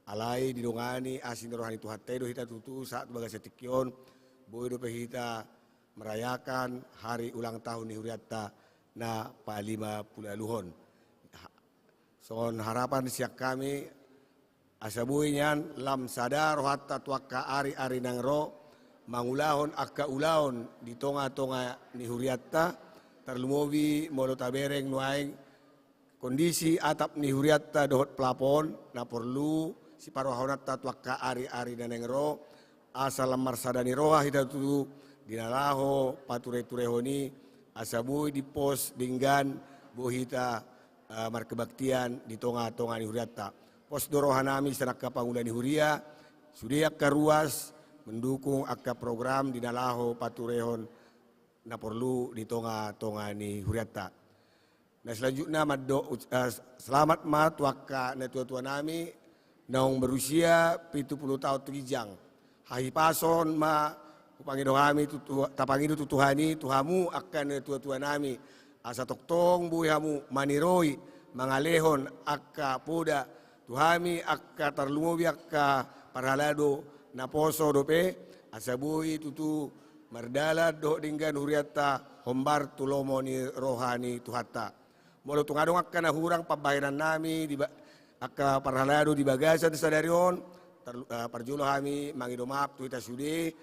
Alai didongani asi ni roha ni Tuhanta i do hita tutu sahat tu bagasan tingki on, boi dope hita merayakan hari ulang tahun ni hurianta na palima pulu ualuhon. Ha-, songon harapan sian hami, asa boi nian lam sada rohanta tu angka ari-ari naeng ro, mangulahon angka ulaon di tongatonga ni hurianta, tarlumobi molo tabereng nuaeng kondisi atap ni hurianta dohot plafon na porlu siparohahononta tu angka ari-ari na naeng ro, asa lam marsada ni roha hita tutu di na laho pature-turehon i, asa boi dipos denggan boi hita, eh, markebaktian di tonga-tonga ni hurianta. Pos do rohanami sian angka pangula ni huria, sude angka ruas mendukung angka program di na laho paturehon na porlu di tonga-tonga ni hurianta. Na selanjutna mandok uc-, eh, selamat ma tu angka natua-tuanami naung berusia pitu pulu taon tu ginjang. Hahipason ma hupangido hami tu Tuha-, tapangido tu Tuhan i tu hamu angka natua-tuanami, asa tongtong boi hamu maniroi mangalehon angka poda tu hami angka tarlumobi angka parhalado naposo dope, asa boi tutu mardalan dohot denggan hurianta hombar tu lomo ni roha ni Tuhanta. Molo tung adong angka na hurang pambahenannami di ba-, angka parhalado di bagasan sadari on, tar-, eh, parjolo hami mangido maaf tu hita sude,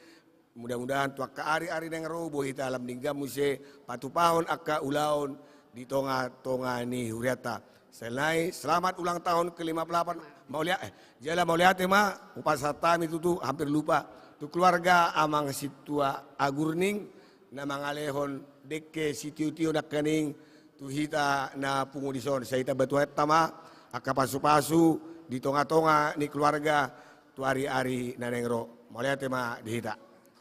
mudah-mudahan tu angka ari-ari naeng ro boi hita lam denggan muse patupahon angka ulaon di tonga-tonga ni hurianta. Selain selamat ulang tahun ke lima puluh delapan, maulia-, eh, jala mauliate ma, hupasahat hami tutu, hampir lupa, tu keluarga Amang Sintua Agurning, na mangalehon dengke sitio-tio nangkaning tu hita na pungu dison, sai tambatuatta ma angka pasu-pasu di tonga-tonga ni keluarga tu ari-ari na naeng ro. Mauliate ma di hita.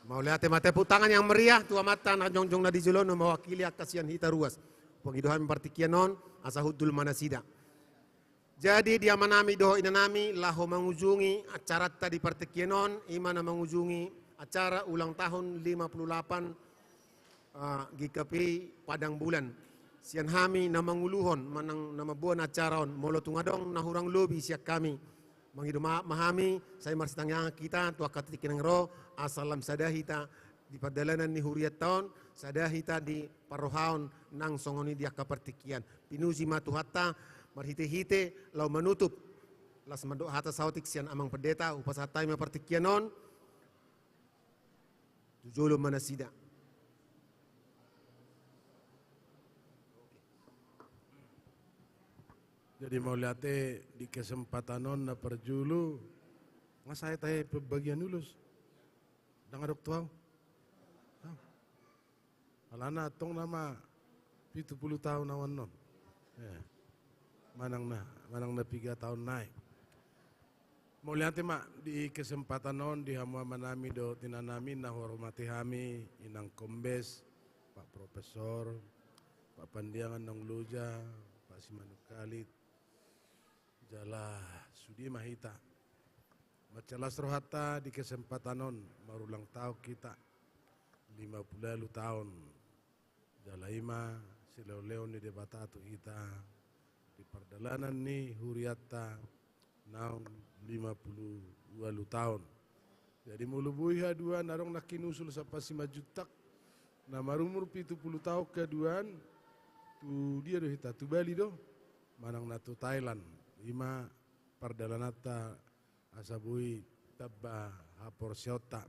Mauliate ma, tepuk tangan yang meriah tu amanta na jongjong na di jolo on mewakili angka sian hita ruas. Hupangido hami partingkian on, asa hundul ma nasida. Jadi di amanami dohot inanami laho mangujungi acaranta di partingkian on, i ma na mangujungi acara ulang tahun lima puluh delapan, ah, G K P I Padang Bulan. Sian hami na manguluhon manang na mamboan acara on, molo tung adong na hurang lobi sian hami, mangido maaf ma hami, sai marsitangiangan hita tu angka tingki na naeng ro, asa lam sada hita di pardalanan ni hurianta on, sada hita di parrohaon nang songon i di angka partingkian. Pinuji ma Tuhanta, marhite-hite laho manutup. Las mandok hata saotik sian Amang Pendeta, hupasahat hami ma partingkian on. Tu jolo ma nasida. Jadi mauliate di kesempatan on na parjolo, nga sae tahe pembagian ulos. Ndang adong tu ahu. Alana antong nama pitu pulu taon ahu annon. Eh, manang na, manang na piga taon nai. Mauliate ma di kesempatan on di hamu amanami dohot inanami na huhormati hami, Inang Kombes, Pak Profesor, Pak Pandiangan Naung Loja, Pak Simanungkalit, jala sude ma hita. Mansai las rohanta di kesempatan on marulang taon hita, lima pulu ualu taon. Jala i ma silehon-lehon ni Debata tu hita di pardalanan ni hurianta naung lima pulu ualu taon. Jadi molo boi haduan, adong nangkin usul sian Simanjuntak na marumur pitu pulu taon haduan, tu dia do hita, tu Bali do, manang na tu Thailand. I ma pardalananta asa boi tamba haporseaonta.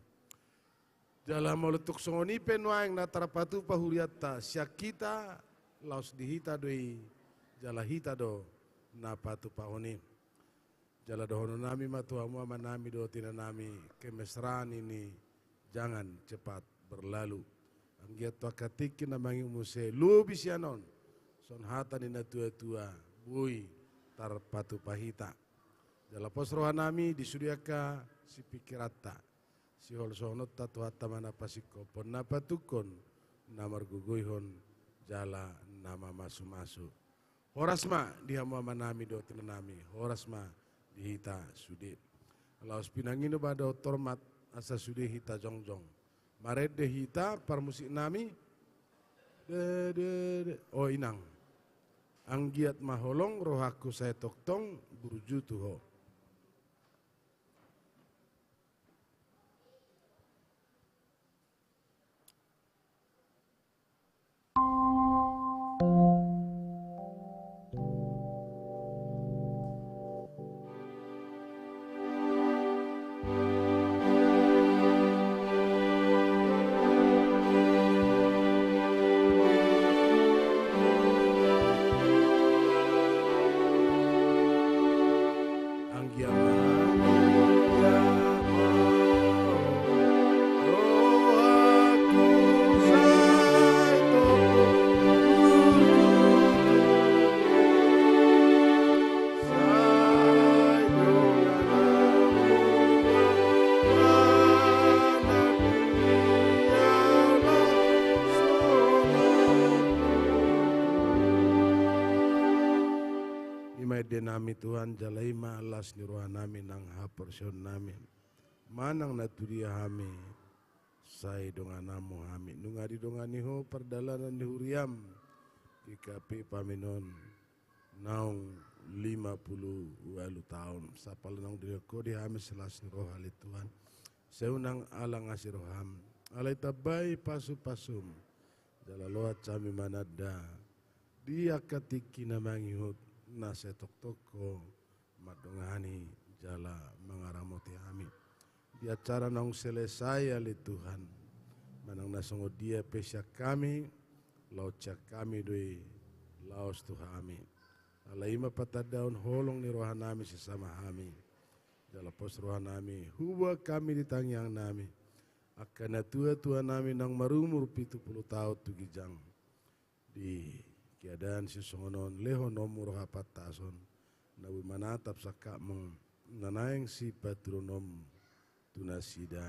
Jala molo tung songon i pe nuaeng na tarpatupa hurianta sian hita, laos di hita do i, jala hita do na patupahon i. Jala dohononnami ma tu hamu amanami dohot inanami, kemesraan ini jangan cepat berlalu. Anggiat tu angka tingki na mangihut muse lobi sian on, songon hata ni natua-tua, boi tarpatupa hita. Jala pos rohanami di sude angka sipingkiranta, siholsohononta Tuhanta ma na pasingkophon, na patungkon, na margogoihon, jala na mamasumasu. Horas ma di hamu amanami dohot inanami, horas ma di hita sude. Laos pinangido ma dohot hormat asa sude hita jongjong. Marende hita parmusiknami. De, de, de. O inang. Anggiat ma holong rohangku sai tongtong burju tu ho. Ende nami Tuhan, jala i ma las ni roha nami nang haporseaon nami. Manang na tudia hami, sai dongananmu hami. Nunga didongani ho pardalanan ni huriam, G K P Pamenon, naung lima pulu ualu taon. Sapala naung didok ho di hami silas ni roha ale Tuhan. Sai unang alang asi roham. Alai tambai pasupasum. Jala loas hami mananda. Di angka tingki na mangihut, na sai tongtong ho mandongani jala mangaramoti hami. Di acara naung selesai ale Tuhan. Manang na songon dia pe sian hami, laos sian hami do i laos tu hami. Alai i ma patandahon holong ni roha nami sesama hami. Jala pos roha nami, huboan hami di tangiang nami. Angka na tuatua nami naung marumur pitu pulu taon tu ginjang. Di keadaan sisongon on lehononmu roha pantason, na boi manatap sangkapmu, na naeng sipaturunonmu tu nasida,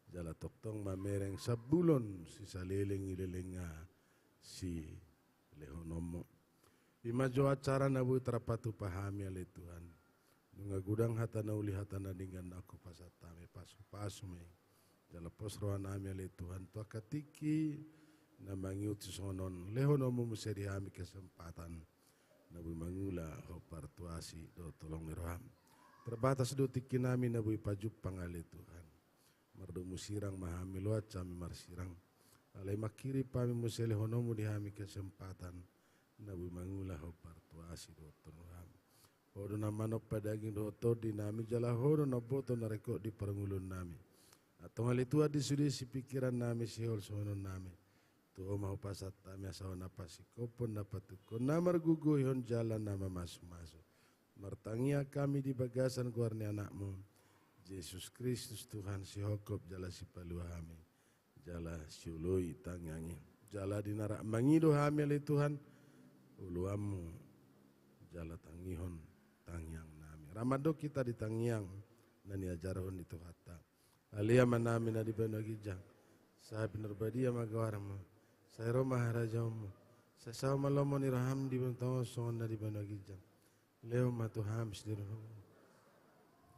jala tongtong mamereng sabulan sisaleleng i lelenga silehononmu. I ma jo acara na boi tarpatupa hami ale Tuhan. Nunga godang hata na uli hata na denggan na hupasahat hami, pasupasu ma i. Jala pos roha nami ale Tuhan tu angka tingki na mangihut sisongon on, lehononmu muse di hami kesempatan na boi mangula hombar tu asi dohot holong ni roham. Terbatas do tingki nami na boi pajumpang ale Tuhan. Mardomu sirang ma hami, loas hami marsirang. Alai mangkirim hami muse lehononmu di hami kesempatan na boi mangula hombar tu asi dohot holong ni roham. Ho do na manompa daging dohot tondi nami, jala ho do na umboto na ringkot di parngoluon nami. Antong ale Tuhan, di sude sipingkiran nami, siholsohonon nami, tu ho ma hupasahat hami asa ho na pasingkophon, na patungkon, na margogoihon jala na mamasumasu. Martangiang hami di bagasan goar ni Anakmu, Jesus Kristus, Tuhan sihongkop jala sipalua hami. Jala sioloi tangiang i. Jala di na rap mangido hami ale Tuhan, oloanmu jala tangihon tangiang nami. Rap mandok hita di tangiang na niajarhon ni Tuhanta. Ale Amanami na di banua ginjang, sai pinarbadia ma goarmu, sai ro ma harajaonmu, sai saut ma lomo ni roham di tonga on songon na di banua ginjang. Lehon ma tu hami sadari on.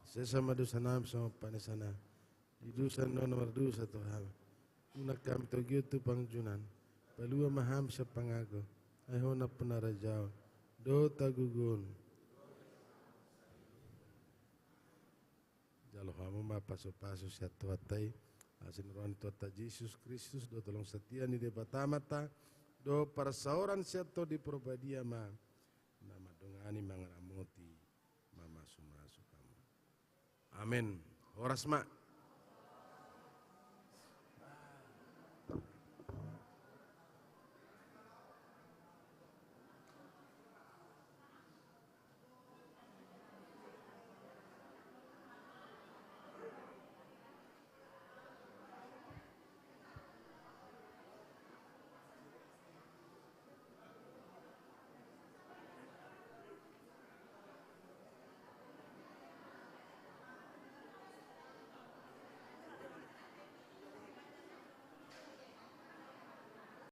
Sesa ma dosanami songon panesanami di dosa ni na mardosa tu hami. Unang hami togihon tu pangunjunan. Palua ma hami sian pangago. Ai ho nampuna harajaon dohot hagogoon. Jalo hamu ma pasupasu sian Tuhanta i. Asi ni roha ni Tuhanta Jesus Kristus dohot holong satia ni Debata Amanta dohot parsaoran sian Tondi Parbadia ma na mandongani, mangaramoti, mamasumasu hamu. Amen. Horas ma.